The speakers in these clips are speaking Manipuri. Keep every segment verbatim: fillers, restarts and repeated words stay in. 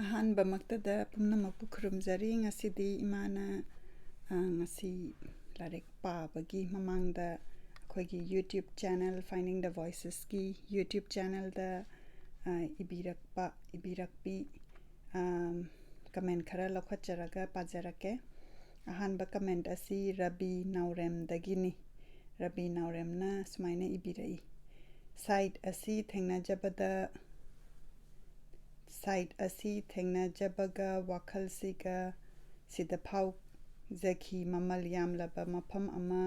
ꯑꯍꯥꯟꯕꯃꯛꯇꯗ ꯄꯨꯝꯅꯃꯛꯄꯨ ꯈꯨꯔꯨꯝꯖꯔꯤ꯫ ꯉꯁꯤꯗꯤ ꯏꯃꯥꯅ, ꯑ, ꯉꯁꯤ ꯂꯥꯏꯔꯤꯛ ꯄꯥꯕꯒꯤ ꯃꯃꯥꯡꯗ ꯑꯩꯈꯣꯏꯒꯤ YouTube channel Finding the Voicesꯀꯤ YouTube channelꯗ, ꯑ, ꯏꯕꯤꯔꯛꯄ, ꯏꯕꯤꯔꯛꯄꯤ, ꯑ, comment ꯈꯔ ꯂꯧꯈꯠꯆꯔꯒ ꯄꯥꯖꯔꯛꯀꯦ꯫ ꯑꯍꯥꯟꯕ comment ꯑꯁꯤ ꯔꯕꯤ ꯅꯥꯎꯔꯦꯝꯗꯒꯤꯅꯤ꯫ ꯔꯕꯤ ꯅꯥꯎꯔꯦꯝꯅ ꯁꯨꯃꯥꯏꯅ ꯏꯕꯤꯔꯛꯏ: "Site ꯑꯁꯤ ꯊꯦꯡꯅꯖꯕꯗ, site ꯑꯁꯤ ꯊꯦꯡꯅꯖꯕꯒ ꯋꯥꯈꯜꯁꯤꯒ ꯁꯤꯗ ꯐꯥꯎꯖꯈꯤ꯫ ꯃꯃꯜ ꯌꯥꯝꯂꯕ ꯃꯐꯝ ꯑꯃ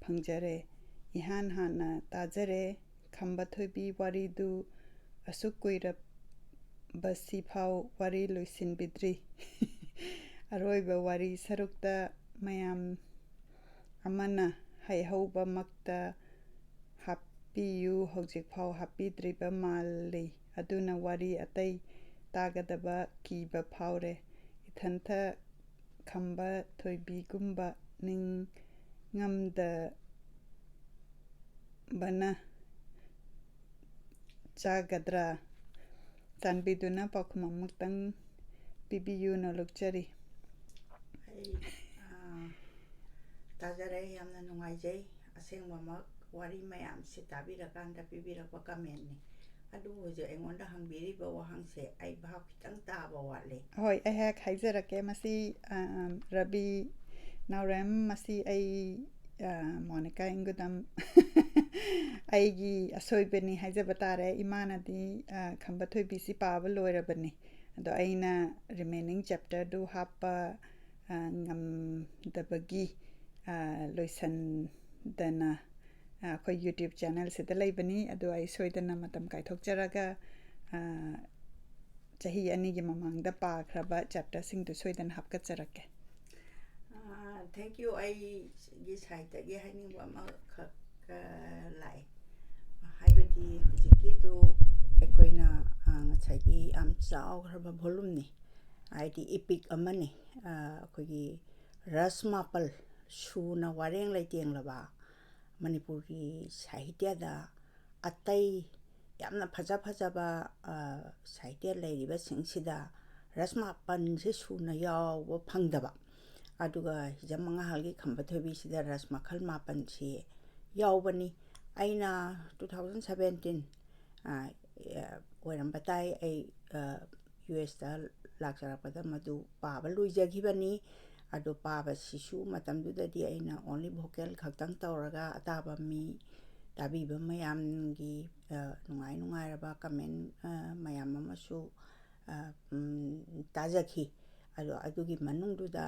ꯐꯪꯖꯔꯦ꯫ ꯏꯍꯥꯟ ꯍꯥꯟꯅ ꯇꯥꯖꯔꯦ꯫ ꯈꯝꯕ ꯊꯣꯏꯕꯤ ꯋꯥꯔꯤꯗꯨ ꯑꯁꯨꯛ ꯀꯨꯏꯔꯕꯁꯤꯐꯥꯎ ꯋꯥꯔꯤ ꯂꯣꯏꯁꯤꯟꯕꯤꯗ꯭ꯔꯤ꯫ ꯑꯔꯣꯏꯕ ꯋꯥꯔꯤ ꯁꯔꯨꯛꯇ ꯃꯌꯥꯝ ꯑꯃꯅ ꯍꯥꯏꯍꯧꯕꯃꯛꯇ ꯍꯥꯞꯄꯤꯌꯨ, ꯍꯧꯖꯤꯛꯐꯥꯎ ꯍꯥꯞꯄꯤꯗ꯭ꯔꯤꯕ ꯃꯥꯜꯂꯤ꯫ ꯑꯗꯨꯅ ꯋꯥꯔꯤ ꯑꯇꯩ ꯇꯥꯒꯗꯕ ꯀꯤꯕ ꯐꯥꯎꯔꯦ꯫ ꯏꯊꯟꯇ ꯈꯝꯕ ꯊꯣꯏꯕꯤꯒꯨꯝꯕ ꯅꯤꯡꯉꯝꯗꯕꯅ ꯆꯥꯒꯗ꯭ꯔꯥ? ꯆꯥꯟꯕꯤꯗꯨꯅ ꯄꯥꯎꯈꯨꯝ ꯑꯃꯨꯛꯇꯪ ꯄꯤꯕꯤꯌꯨ꯫ ꯅꯣꯂꯨꯛꯆꯔꯤ꯫" ꯑꯩ, ꯑꯥ, ꯇꯥꯖꯔꯦ, ꯌꯥꯝꯅ ꯅꯨꯡꯉꯥꯏꯖꯩ꯫ ꯑꯁꯦꯡꯕꯃꯛ ꯋꯥꯔꯤ ꯃꯌꯥꯝꯁꯦ ꯇꯥꯕꯤꯔꯀꯥꯟꯗ ꯄꯤꯕꯤꯔꯛꯄ commentꯅꯤ꯫ ꯑꯗꯨꯕꯨ ꯍꯧꯖꯤꯛ ꯑꯩꯉꯣꯟꯗ ꯍꯪꯕꯤꯔꯤꯕ ꯋꯥꯍꯪꯁꯦ ꯑꯩ ꯚꯥꯞ ꯈꯤꯇꯪ ꯇꯥꯕ ꯋꯥꯠꯂꯤ꯫ ꯍꯣꯏ, ꯑꯩꯍꯥꯛ ꯍꯥꯏꯖꯔꯛꯀꯦ꯫ ꯃꯁꯤ, ꯑ, ꯔꯕꯤ ꯅꯥꯎꯔꯦꯝ, ꯃꯁꯤ ꯑꯩ, ꯑ, ꯃꯣꯅꯤꯀꯥ ꯏꯪꯒꯨꯗꯝ, ꯑꯩꯒꯤ ꯑꯁꯣꯏꯕꯅꯤ ꯍꯥꯏꯖꯕ ꯇꯥꯔꯦ꯫ ꯏꯃꯥꯅꯗꯤ, ꯑ, ꯈꯝꯕ ꯊꯣꯏꯕꯤꯁꯤ ꯄꯥꯕ ꯂꯣꯏꯔꯕꯅꯤ꯫ ꯑꯗꯣ ꯑꯩꯅ remaining chapterꯗꯨ ꯍꯥꯞꯄ, ꯑ, ꯉꯝꯗꯕꯒꯤ, ꯑ, ꯂꯣꯏꯁꯟꯗꯅ, ꯑ, ꯑꯩꯈꯣꯏ YouTube channelꯁꯤꯗ ꯂꯩꯕꯅꯤ꯫ ꯑꯗꯣ ꯑꯩ ꯁꯣꯏꯗꯅ ꯃꯇꯝ ꯀꯥꯏꯊꯣꯛꯆꯔꯒ, ꯑ, ꯆꯍꯤ ꯑꯅꯤꯒꯤ ꯃꯃꯥꯡꯗ ꯄꯥꯈ꯭ꯔꯕ chapterꯁꯤꯡꯗꯨ ꯁꯣꯏꯗꯅ ꯍꯥꯞꯀꯠꯆꯔꯛꯀꯦ꯫ ꯑꯥ, thank you꯫ ꯑꯩꯒꯤ sideꯇꯒꯤ ꯍꯥꯏꯅꯤꯡꯕ ꯑꯃꯈꯛ, ꯑ, ꯂꯥꯛꯑꯦ꯫ ꯍꯥꯏꯕꯗꯤ ꯍꯧꯖꯤꯛꯀꯤꯗꯨ ꯑꯩꯈꯣꯏꯅ, ꯑ, ꯉꯁꯥꯏꯒꯤ ꯌꯥꯝ ꯆꯥꯎꯈ꯭ꯔꯕ volumeꯅꯤ, ꯍꯥꯏꯗꯤ epic ꯑꯃꯅꯤ꯫ ꯑ, ꯑꯩꯈꯣꯏꯒꯤ ꯔꯁ ꯃꯥꯄꯜ ꯁꯨꯅ ꯋꯥꯔꯦꯡ ꯂꯩꯇꯦꯡꯂꯕ ꯃꯅꯤꯄꯨꯔꯒꯤ ꯁꯥꯍꯤꯇ꯭ꯌꯗ ꯑꯇꯩ ꯌꯥꯝꯅ ꯐꯖ ꯐꯖꯕ ꯁꯥꯍꯤꯇ꯭ꯌ ꯂꯩꯔꯤꯕꯁꯤꯡꯁꯤꯗ ꯔꯁꯃꯥꯄꯟꯁꯦ ꯁꯨꯅ ꯌꯥꯎꯕ ꯐꯪꯗꯕ, ꯑꯗꯨꯒ ꯍꯤꯖꯝ ꯃꯉꯥꯍꯜꯒꯤ ꯈꯝꯕ ꯊꯣꯏꯕꯤꯁꯤꯗ ꯔꯁ ꯃꯈꯜ ꯃꯥꯄꯟꯁꯤ ꯌꯥꯎꯕꯅꯤ꯫ ꯑꯩꯅ two thousand seventeen ꯑꯣꯏꯔꯝꯕ ꯇꯥꯏ, ꯑꯩ ꯌꯨ ꯑꯦꯁꯇ ꯂꯥꯛꯆꯔꯛꯄꯗ ꯃꯗꯨ ꯄꯥꯕ ꯂꯣꯏꯖꯈꯤꯕꯅꯤ꯫ ꯑꯗꯣ ꯄꯥꯕꯁꯤꯁꯨ ꯃꯇꯝꯗꯨꯗꯗꯤ ꯑꯩꯅ only vocal ꯈꯛꯇꯪ ꯇꯧꯔꯒ ꯑꯇꯥꯕ ꯃꯤ, ꯇꯥꯕꯤꯕ ꯃꯌꯥꯝꯒꯤ ꯅꯨꯡꯉꯥꯏ ꯅꯨꯡꯉꯥꯏꯔꯕ comment ꯃꯌꯥꯝ ꯑꯃꯁꯨ ꯇꯥꯖꯈꯤ꯫ ꯑꯗꯣ ꯑꯗꯨꯒꯤ ꯃꯅꯨꯡꯗꯨꯗ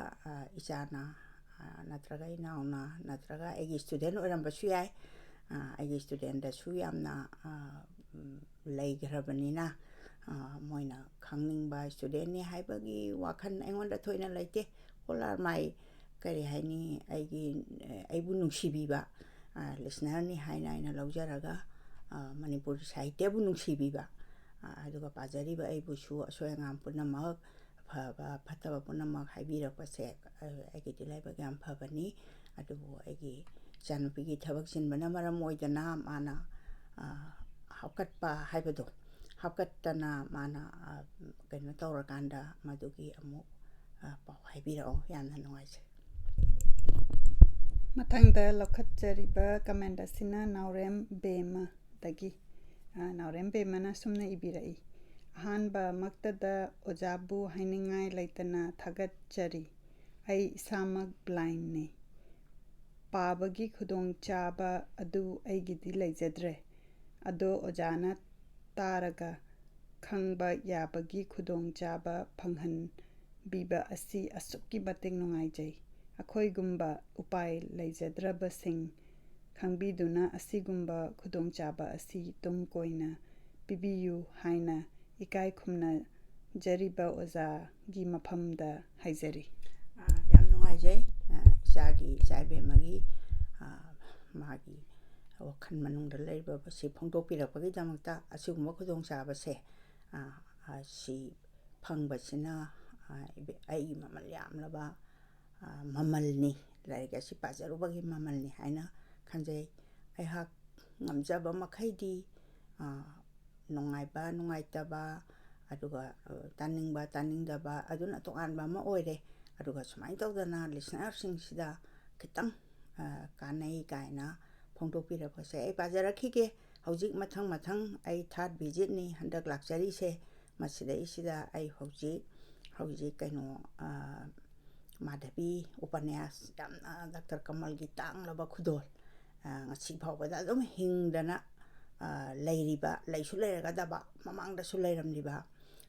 ꯏꯆꯥꯅ ꯅꯠꯇ꯭ꯔꯒ ꯏꯅꯥꯎꯅ ꯅꯠꯇ꯭ꯔꯒ ꯑꯩꯒꯤ student ꯑꯣꯏꯔꯝꯕꯁꯨ ꯌꯥꯏ꯫ ꯑꯩꯒꯤ studentꯇꯁꯨ ꯌꯥꯝꯅ ꯂꯩꯈ꯭ꯔꯕꯅꯤꯅ, ꯃꯣꯏꯅ ꯈꯪꯅꯤꯡꯕ studentꯅꯤ ꯍꯥꯏꯕꯒꯤ ꯋꯥꯈꯜ ꯑꯩꯉꯣꯟꯗ ꯊꯣꯏꯅ ꯂꯩꯇꯦ꯫ All are my, ꯀꯔꯤ ꯍꯥꯏꯅꯤ, ꯑꯩꯒꯤ, ꯑꯩꯕꯨ ꯅꯨꯡꯁꯤꯕꯤꯕ listenerꯅꯤ ꯍꯥꯏꯅ ꯑꯩꯅ ꯂꯧꯖꯔꯒ, ꯃꯅꯤꯄꯨꯔꯤ ꯁꯥꯍꯤꯇ꯭ꯌꯕꯨ ꯅꯨꯡꯁꯤꯕꯤꯕ, ꯑꯗꯨꯒ ꯄꯥꯖꯔꯤꯕ ꯑꯩꯕꯨꯁꯨ ꯑꯁꯣꯏ ꯑꯉꯥꯝ ꯄꯨꯝꯅꯃꯛ, ꯐꯕ ꯐꯠꯇꯕ ꯄꯨꯝꯅꯃꯛ ꯍꯥꯏꯕꯤꯔꯛꯄꯁꯦ ꯑꯩꯒꯤꯗꯤ ꯂꯥꯏꯕꯛ ꯌꯥꯝ ꯐꯕꯅꯤ꯫ ꯑꯗꯨꯕꯨ ꯑꯩꯒꯤ ꯏꯆꯥꯅꯨꯄꯤꯒꯤ ꯊꯕꯛ ꯆꯤꯟꯕꯅ ꯃꯔꯝ ꯑꯣꯏꯗꯅ ꯃꯥꯅ ꯍꯥꯞꯀꯠꯄ ꯍꯥꯏꯕꯗꯣ, ꯍꯥꯞꯀꯠꯇꯅ ꯃꯥꯅ ꯀꯩꯅꯣ ꯇꯧꯔꯀꯥꯟꯗ ꯃꯗꯨꯒꯤ ꯑꯃꯨꯛ ꯄꯥꯎ ꯍꯥꯏꯕꯤꯔꯛꯑꯣ꯫ ꯌꯥꯝꯅ ꯅꯨꯡꯉꯥꯏꯖꯩ꯫ ꯃꯊꯪꯗ ꯂꯧꯈꯠꯆꯔꯤꯕ comment ꯑꯁꯤꯅ ꯅꯥꯎꯔꯦꯝ ꯕꯦꯝꯃꯗꯒꯤ꯫ ꯅꯥꯎꯔꯦꯝ ꯕꯦꯝꯃꯅ ꯁꯨꯝꯅ ꯏꯕꯤꯔꯛꯏ: "ꯑꯍꯥꯟꯕꯃꯛꯇꯗ ꯑꯣꯖꯥꯕꯨ ꯍꯥꯏꯅꯤꯡꯉꯥꯏ ꯂꯩꯇꯅ ꯊꯥꯒꯠꯆꯔꯤ꯫ ꯑꯩ ꯏꯁꯥꯃꯛ blindꯅꯤ꯫ ꯄꯥꯕꯒꯤ ꯈꯨꯗꯣꯡꯆꯥꯕ ꯑꯗꯨ ꯑꯩꯒꯤꯗꯤ ꯂꯩꯖꯗ꯭ꯔꯦ꯫ ꯑꯗꯣ ꯑꯣꯖꯥꯅ ꯇꯥꯔꯒ ꯈꯪꯕ ꯌꯥꯕꯒꯤ ꯈꯨꯗꯣꯡꯆꯥꯕ ꯐꯪꯍꯟꯕꯤꯕ ꯑꯁꯤ ꯑꯁꯨꯛꯀꯤ ꯃꯇꯤꯛ ꯅꯨꯡꯉꯥꯏꯖꯩ꯫ ꯑꯩꯈꯣꯏꯒꯨꯝꯕ ꯎꯄꯥꯏ ꯂꯩꯖꯗ꯭ꯔꯕꯁꯤꯡ ꯈꯪꯕꯤꯗꯨꯅ ꯑꯁꯤꯒꯨꯝꯕ ꯈꯨꯗꯣꯡꯆꯥꯕ ꯑꯁꯤ ꯇꯨꯡ ꯀꯣꯏꯅ ꯄꯤꯕꯤꯌꯨ ꯍꯥꯏꯅ ꯏꯀꯥꯏ ꯈꯨꯝꯅꯖꯔꯤꯕ ꯑꯣꯖꯥꯒꯤ ꯃꯐꯝꯗ ꯍꯥꯏꯖꯔꯤ"꯫ ꯌꯥꯝ ꯅꯨꯡꯉꯥꯏꯖꯩ꯫ ꯏꯆꯥꯒꯤ, ꯏꯆꯥ ꯏꯕꯦꯝꯃꯒꯤ, ꯃꯥꯒꯤ ꯋꯥꯈꯜ ꯃꯅꯨꯡꯗ ꯂꯩꯔꯤꯕ ꯑꯁꯤ ꯐꯣꯡꯗꯣꯛꯄꯤꯔꯛꯄꯒꯤꯗꯃꯛꯇ꯫ ꯑꯁꯤꯒꯨꯝꯕ ꯈꯨꯗꯣꯡꯆꯥꯕꯁꯦ, ꯁꯤ ꯐꯪꯕꯁꯤꯅ ꯑꯩꯒꯤ ꯃꯃꯜ ꯌꯥꯝꯂꯕ ꯃꯃꯜꯅꯤ, ꯂꯥꯏꯔꯤꯛ ꯑꯁꯤ ꯄꯥꯖꯔꯨꯕꯒꯤ ꯃꯃꯜꯅꯤ ꯍꯥꯏꯅ ꯈꯟꯖꯩ꯫ ꯑꯩꯍꯥꯛ ꯉꯝꯖꯕ ꯃꯈꯩꯗꯤ ꯅꯨꯡꯉꯥꯏꯕ ꯅꯨꯡꯉꯥꯏꯇꯕ, ꯑꯗꯨꯒ, ꯑ, ꯇꯥꯅꯤꯡꯕ ꯇꯥꯅꯤꯡꯗꯕ, ꯑꯗꯨꯅ ꯇꯣꯉꯥꯟꯕ ꯑꯃ ꯑꯣꯏꯔꯦ꯫ ꯑꯗꯨꯒ ꯁꯨꯃꯥꯏꯅ ꯇꯧꯗꯅ listenerꯁꯤꯡꯁꯤꯗ ꯈꯤꯇꯪ, ꯑ, ꯀꯥꯟꯅꯩ ꯀꯥꯏꯅ ꯐꯣꯡꯗꯣꯛꯄꯤꯔꯛꯄꯁꯦ ꯑꯩ ꯄꯥꯖꯔꯛꯈꯤꯒꯦ꯫ ꯍꯧꯖꯤꯛ ꯃꯊꯪ ꯃꯊꯪ ꯑꯩ third visitꯅꯤ ꯍꯟꯗꯛ ꯂꯥꯛꯆꯔꯤꯁꯦ꯫ ꯃꯁꯤꯗꯩꯁꯤꯗ ꯑꯩ ꯍꯧꯖꯤꯛ, ꯍꯧꯖꯤꯛ ꯀꯩꯅꯣ, ꯑ, ꯃꯥꯙꯕꯤ ꯎꯄꯅ꯭ꯌꯥꯁ, ꯌꯥꯝꯅ ꯗꯥꯛꯇꯔ ꯀꯃꯜꯒꯤ ꯇꯥꯡꯂꯕ ꯈꯨꯗꯣꯜ, ꯑ, ꯉꯁꯤ ꯐꯥꯎꯕꯗ ꯑꯗꯨꯝ ꯍꯤꯡꯗꯅ, ꯑ, ꯂꯩꯔꯤꯕ, ꯂꯩꯁꯨ ꯂꯩꯔꯒꯗꯕ, ꯃꯃꯥꯡꯗꯁꯨ ꯂꯩꯔꯝꯂꯤꯕ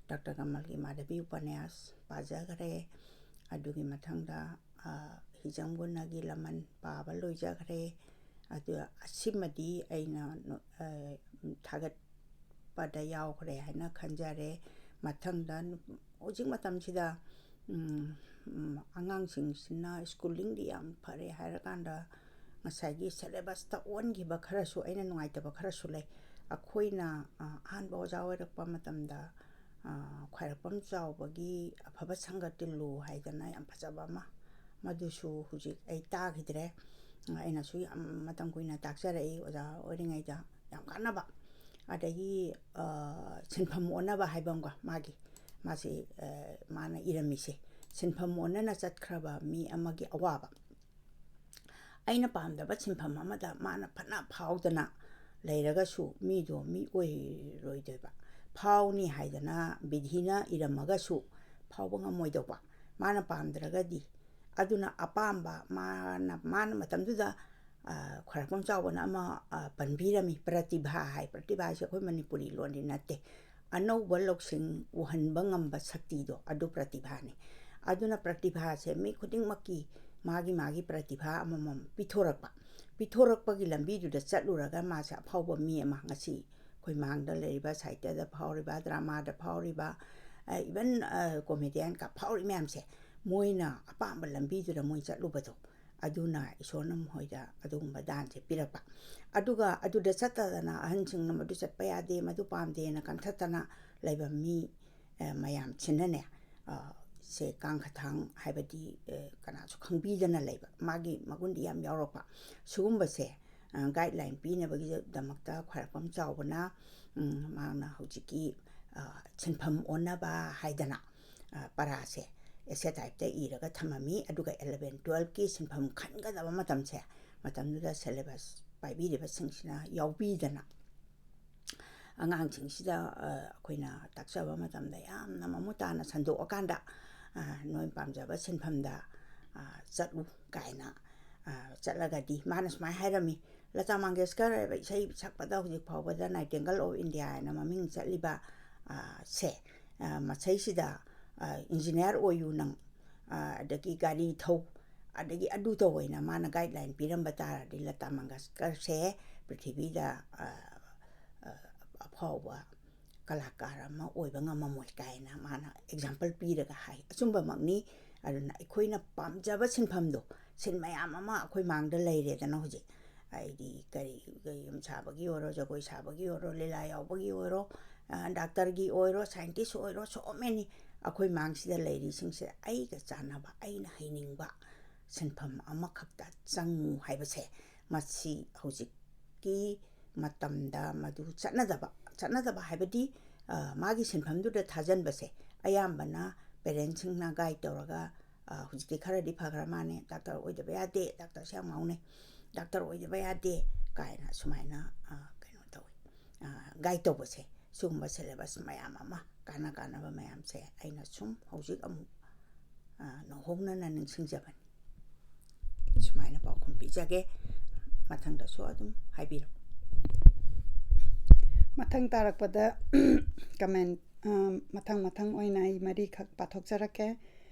ꯗꯥꯛꯇꯔ ꯀꯃꯜꯒꯤ ꯃꯥꯙꯕꯤ ꯎꯄꯅ꯭ꯌꯥꯁ ꯄꯥꯖꯈ꯭ꯔꯦ꯫ ꯑꯗꯨꯒꯤ ꯃꯊꯪꯗ, ꯑ, ꯍꯤꯖꯝ ꯒꯨꯅꯒꯤ ꯂꯃꯟ ꯄꯥꯕ ꯂꯣꯏꯖꯈ꯭ꯔꯦ꯫ ꯑꯗꯨ ꯑꯁꯤꯃꯗꯤ ꯑꯩꯅ, ꯑ, ꯊꯥꯒꯠꯄꯗ ꯌꯥꯎꯈ꯭ꯔꯦ ꯍꯥꯏꯅ ꯈꯟꯖꯔꯦ꯫ ꯃꯊꯪꯗ ꯅꯨ-, ꯍꯧꯖꯤꯛ ꯃꯇꯝꯁꯤꯗ, ꯎꯝ, ꯎꯝ, ꯑꯉꯥꯡꯁꯤꯡꯁꯤꯅ schoolingꯗꯤ ꯌꯥꯝ ꯐꯔꯦ ꯍꯥꯏꯔꯀꯥꯟꯗ ꯉꯁꯥꯏꯒꯤ syllabusꯇ ꯑꯣꯟꯈꯤꯕ ꯈꯔꯁꯨ ꯑꯩꯅ ꯅꯨꯡꯉꯥꯏꯇꯕ ꯈꯔꯁꯨ ꯂꯩ꯫ ꯑꯩꯈꯣꯏꯅ, ꯑ, ꯑꯍꯥꯟꯕ ꯑꯣꯖꯥ ꯑꯣꯏꯔꯛꯄ ꯃꯇꯝꯗ, ꯑ, ꯈ꯭ꯋꯥꯏꯔꯥꯛꯄꯝ ꯆꯥꯎꯕꯒꯤ ꯑꯐꯕ ꯁꯪꯒ ꯇꯤꯜꯂꯨ ꯍꯥꯏꯗꯅ ꯌꯥꯝ ꯐꯖꯕ ꯑꯃ, ꯃꯗꯨꯁꯨ ꯍꯧꯖꯤꯛ ꯑꯩ ꯇꯥꯈꯤꯗ꯭ꯔꯦ꯫ ꯑꯩꯅꯁꯨ ꯌꯥꯝ ꯃꯇꯝ ꯀꯨꯏꯅ ꯇꯥꯛꯆꯔꯛꯏ ꯑꯣꯖꯥ ꯑꯣꯏꯔꯤꯉꯩꯗ, ꯌꯥꯝ ꯀꯥꯟꯅꯕ꯫ ꯑꯗꯒꯤ, ꯑ, ꯁꯤꯟꯐꯝ ꯑꯣꯟꯅꯕ ꯍꯥꯏꯕ ꯑꯃꯒ ꯃꯥꯒꯤ, ꯃꯥꯁꯤ, ꯑ, ꯃꯥꯅ ꯏꯔꯝꯃꯤꯁꯦ, ꯁꯤꯟꯐꯝ ꯑꯣꯟꯅꯅ ꯆꯠꯈ꯭ꯔꯕ ꯃꯤ ꯑꯃꯒꯤ ꯑꯋꯥꯕ꯫ ꯑꯩꯅ ꯄꯥꯝꯗꯕ ꯁꯤꯟꯐꯝ ꯑꯃꯗ ꯃꯥꯅ ꯐꯅ ꯐꯥꯎꯗꯅ ꯂꯩꯔꯒꯁꯨ ꯃꯤꯗꯣ ꯃꯤ ꯑꯣꯏꯔꯣꯏꯗꯣꯏꯕ꯫ ꯐꯥꯎꯅꯤ ꯍꯥꯏꯗꯅ ꯕꯤꯙꯤꯅ ꯏꯔꯝꯃꯒꯁꯨ ꯐꯥꯎꯕ ꯉꯝꯃꯣꯏꯗꯧꯕ꯫ ꯃꯥꯅ ꯄꯥꯝꯗ꯭ꯔꯒꯗꯤ, ꯑꯗꯨꯅ ꯑꯄꯥꯝꯕ ꯃꯥꯅ, ꯃꯥꯅ ꯃꯇꯝꯗꯨꯗ, ꯑ, ꯈ꯭ꯋꯥꯏꯔꯥꯛꯄꯝ ꯆꯥꯎꯕꯅ ꯑꯃ, ꯑ, ꯄꯟꯕꯤꯔꯝꯃꯤ, ꯄ꯭ꯔꯇꯤꯚꯥ ꯍꯥꯏ꯫ ꯄ꯭ꯔꯇꯤꯚꯥ ꯍꯥꯏꯁꯦ ꯑꯩꯈꯣꯏ ꯃꯅꯤꯄꯨꯔꯤ ꯂꯣꯟꯗꯤ ꯅꯠꯇꯦ꯫ ꯑꯅꯧꯕ ꯂꯧꯁꯤꯡ ꯎꯍꯟꯕ ꯉꯝꯕ ꯁꯛꯇꯤꯗꯣ, ꯑꯗꯨ ꯄ꯭ꯔꯇꯤꯚꯥꯅꯤ꯫ ꯑꯗꯨꯅ ꯄ꯭ꯔꯇꯤꯚꯥꯁꯦ ꯃꯤ ꯈꯨꯗꯤꯡꯃꯛꯀꯤ ꯃꯥꯒꯤ ꯃꯥꯒꯤ ꯄ꯭ꯔꯇꯤꯚꯥ ꯑꯃꯃꯝ ꯄꯤꯊꯣꯔꯛꯄ, ꯄꯤꯊꯣꯔꯛꯄꯒꯤ ꯂꯝꯕꯤꯗꯨꯗ ꯆꯠꯂꯨꯔꯒ ꯃꯥꯁꯦ ꯑꯐꯥꯎꯕ ꯃꯤ ꯑꯃ, ꯉꯁꯤ ꯑꯩꯈꯣꯏ ꯃꯥꯡꯗ ꯂꯩꯔꯤꯕ, ꯁꯥꯍꯤꯇ꯭ꯌꯗ ꯐꯥꯎꯔꯤꯕ, ꯗ꯭ꯔꯃꯥꯗ ꯐꯥꯎꯔꯤꯕ, ꯑ, even, ꯑ, comedianꯒ ꯐꯥꯎꯔꯤ ꯃꯌꯥꯝꯁꯦ, ꯃꯣꯏꯅ ꯑꯄꯥꯝꯕ ꯂꯝꯕꯤꯗꯨꯗ ꯃꯣꯏ ꯆꯠꯂꯨꯕꯗꯣ, ꯑꯗꯨꯅ ꯏꯁꯣꯔꯅ ꯃꯈꯣꯏꯗ ꯑꯗꯨꯒꯨꯝꯕ ꯗꯥꯟꯁꯦ ꯄꯤꯔꯛꯄ꯫ ꯑꯗꯨꯒ ꯑꯗꯨꯗ ꯆꯠꯇꯗꯅ ꯑꯍꯟꯁꯤꯡꯅ ꯃꯗꯨ ꯆꯠꯄ ꯌꯥꯗꯦ, ꯃꯗꯨ ꯄꯥꯝꯗꯦꯅ ꯀꯟꯊꯠꯇꯅ ꯂꯩꯕ ꯃꯤ, ꯑ, ꯃꯌꯥꯝꯁꯤꯅꯅꯦ, ꯑ, ꯁꯦ ꯀꯥꯡꯈꯊꯥꯡ ꯍꯥꯏꯕꯗꯤ, ꯑ, ꯀꯅꯥꯁꯨ ꯈꯪꯕꯤꯗꯅ ꯂꯩꯕ, ꯃꯥꯒꯤ ꯃꯒꯨꯟꯗꯤ ꯌꯥꯝ ꯌꯥꯎꯔꯛꯄ꯫ ꯁꯤꯒꯨꯝꯕꯁꯦ, ꯑ, guideline ꯄꯤꯅꯕꯒꯤꯗꯃꯛꯇ ꯈ꯭ꯋꯥꯏꯔꯥꯛꯄꯝ ꯆꯥꯎꯕꯅ, ꯎꯝ, ꯃꯍꯥꯛꯅ ꯍꯧꯖꯤꯛꯀꯤ, ꯑ, ꯁꯤꯟꯐꯝ ꯑꯣꯟꯅꯕ ꯍꯥꯏꯗꯅ, ꯑ, ꯄꯔꯥꯁꯦ essay typeꯇ ꯏꯔꯒ ꯊꯝꯃꯝꯃꯤ꯫ ꯑꯗꯨꯒ eleven twelveꯀꯤ ꯁꯤꯟꯐꯝ ꯈꯟꯒꯗꯕ ꯃꯇꯝꯁꯦ, ꯃꯇꯝꯗꯨꯗ syllabus ꯄꯥꯏꯕꯤꯔꯤꯕꯁꯤꯡꯁꯤꯅ ꯌꯥꯎꯕꯤꯗꯅ, ꯑꯉꯥꯡꯁꯤꯡꯁꯤꯗ, ꯑ, ꯑꯩꯈꯣꯏꯅ ꯇꯥꯛꯆꯕ ꯃꯇꯝꯗ ꯌꯥꯝꯅ ꯃꯃꯨꯠ ꯇꯥꯅ ꯁꯟꯗꯣꯛꯑꯀꯥꯟꯗ, ꯑ, "ꯅꯣꯏ ꯄꯥꯝꯖꯕ ꯁꯤꯟꯐꯝꯗ, ꯑ, ꯆꯠꯂꯨ" ꯀꯥꯏꯅ, ꯑ, ꯆꯠꯂꯒꯗꯤ, ꯃꯥꯅ ꯁꯨꯃꯥꯏꯅ ꯍꯥꯏꯔꯝꯃꯤ, "ꯂꯇꯥ ꯃꯪꯒꯦꯁꯀꯔ ꯍꯥꯏꯕ ꯏꯁꯩ ꯁꯛꯄꯗ ꯍꯧꯖꯤꯛ ꯐꯥꯎꯕꯗ Nightingale of India ꯍꯥꯏꯅ ꯃꯃꯤꯡ ꯆꯠꯂꯤꯕ, ꯑ, ꯁꯦ, ꯑ, ꯃꯁꯩꯁꯤꯗ, ꯑ, engineer ꯑꯣꯏꯌꯨ ꯅꯪ, ꯑ, ꯑꯗꯒꯤ ꯒꯥꯔꯤ ꯊꯧ, ꯑꯗꯒꯤ ꯑꯗꯨ ꯇꯧ" ꯍꯥꯏꯅ ꯃꯥꯅ guideline ꯄꯤꯔꯝꯕ ꯇꯥꯔꯗꯤ, ꯂꯇꯥ ꯃꯪꯒꯦꯁꯀꯔꯁꯦ ꯄ꯭ꯔꯤꯊꯤꯕꯤꯗ, ꯑ, ꯑ, ꯑꯐꯥꯎꯕ ꯀꯂꯥꯀꯥꯔ ꯑꯃ ꯑꯣꯏꯕ ꯉꯝꯃꯝꯃꯣꯏ ꯀꯥꯏꯅ ꯃꯥꯅ example ꯄꯤꯔꯒ ꯍꯥꯏ꯫ ꯑꯆꯨꯝꯕꯃꯛꯅꯤ꯫ ꯑꯗꯨꯅ ꯑꯩꯈꯣꯏꯅ ꯄꯥꯝꯖꯕ ꯁꯤꯟꯐꯝꯗꯣ, ꯁꯤꯟ ꯃꯌꯥꯝ ꯑꯃ ꯑꯩꯈꯣꯏ ꯃꯥꯡꯗ ꯂꯩꯔꯦꯗꯅ ꯍꯧꯖꯤꯛ꯫ ꯍꯥꯏꯗꯤ ꯀꯔꯤ, ꯀꯔꯤ ꯌꯨꯝ ꯁꯥꯕꯒꯤ ꯑꯣꯏꯔꯣ, ꯖꯒꯣꯏ ꯁꯥꯕꯒꯤ ꯑꯣꯏꯔꯣ, ꯂꯤꯂꯥ ꯌꯥꯎꯕꯒꯤ ꯑꯣꯏꯔꯣ, ꯑ, doctorꯒꯤ ꯑꯣꯏꯔꯣ, scientist ꯑꯣꯏꯔꯣ, so many ꯑꯩꯈꯣꯏ ꯃꯥꯡꯁꯤꯗ ꯂꯩꯔꯤꯁꯤꯡꯁꯦ ꯑꯩꯒ ꯆꯥꯟꯅꯕ, ꯑꯩꯅ ꯍꯩꯅꯤꯡꯕ ꯁꯤꯟꯐꯝ ꯑꯃꯈꯛꯇ ꯆꯪꯉꯨ ꯍꯥꯏꯕꯁꯦ, ꯃꯁꯤ ꯍꯧꯖꯤꯛꯀꯤ ꯃꯇꯝꯗ ꯃꯗꯨ ꯆꯠꯅꯗꯕ, ꯆꯠꯅꯗꯕ ꯍꯥꯏꯕꯗꯤ, ꯑ, ꯃꯥꯒꯤ ꯁꯤꯟꯐꯝꯗꯨꯗ ꯊꯥꯖꯟꯕꯁꯦ ꯑꯌꯥꯝꯕꯅ parentsꯁꯤꯡꯅ guide ꯇꯧꯔꯒ, ꯑ, "ꯍꯧꯖꯤꯛꯇꯤ ꯈꯔꯗꯤ ꯐꯈ꯭ꯔ ꯃꯥꯜꯂꯦ, doctor ꯑꯣꯏꯗꯕ ꯌꯥꯗꯦ, doctorꯁꯦ ꯌꯥꯝ ꯉꯥꯎꯅꯩ, doctor ꯑꯣꯏꯗꯕ ꯌꯥꯗꯦ" ꯀꯥꯏꯅ ꯁꯨꯃꯥꯏꯅ, ꯑ, ꯀꯩꯅꯣ ꯇꯧꯋꯤ, ꯑ, guide ꯇꯧꯕꯁꯦ꯫ ꯁꯤꯒꯨꯝꯕ syllabus ꯃꯌꯥꯝ ꯑꯃ, ꯀꯥꯟꯅ ꯀꯥꯟꯅꯕ ꯃꯌꯥꯝꯁꯦ ꯑꯩꯅ ꯁꯨꯝ ꯍꯧꯖꯤꯛ ꯑꯃꯨꯛ, ꯑ, ꯅꯧꯍꯧꯅꯅ ꯅꯤꯡꯁꯤꯡꯖꯕꯅꯤ꯫ ꯁꯨꯃꯥꯏꯅ ꯄꯥꯎꯈꯨꯝ ꯄꯤꯖꯒꯦ꯫ ꯃꯊꯪꯗꯁꯨ ꯑꯗꯨꯝ ꯍꯥꯏꯕꯤꯔꯛꯎ꯫ ꯃꯊꯪ ꯇꯥꯔꯛꯄꯗ comment, ꯑ, ꯃꯊꯪ ꯃꯊꯪ ꯑꯣꯏꯅ ꯑꯩ ꯃꯔꯤꯈꯛ ꯄꯥꯊꯣꯛꯆꯔꯛꯀꯦ꯫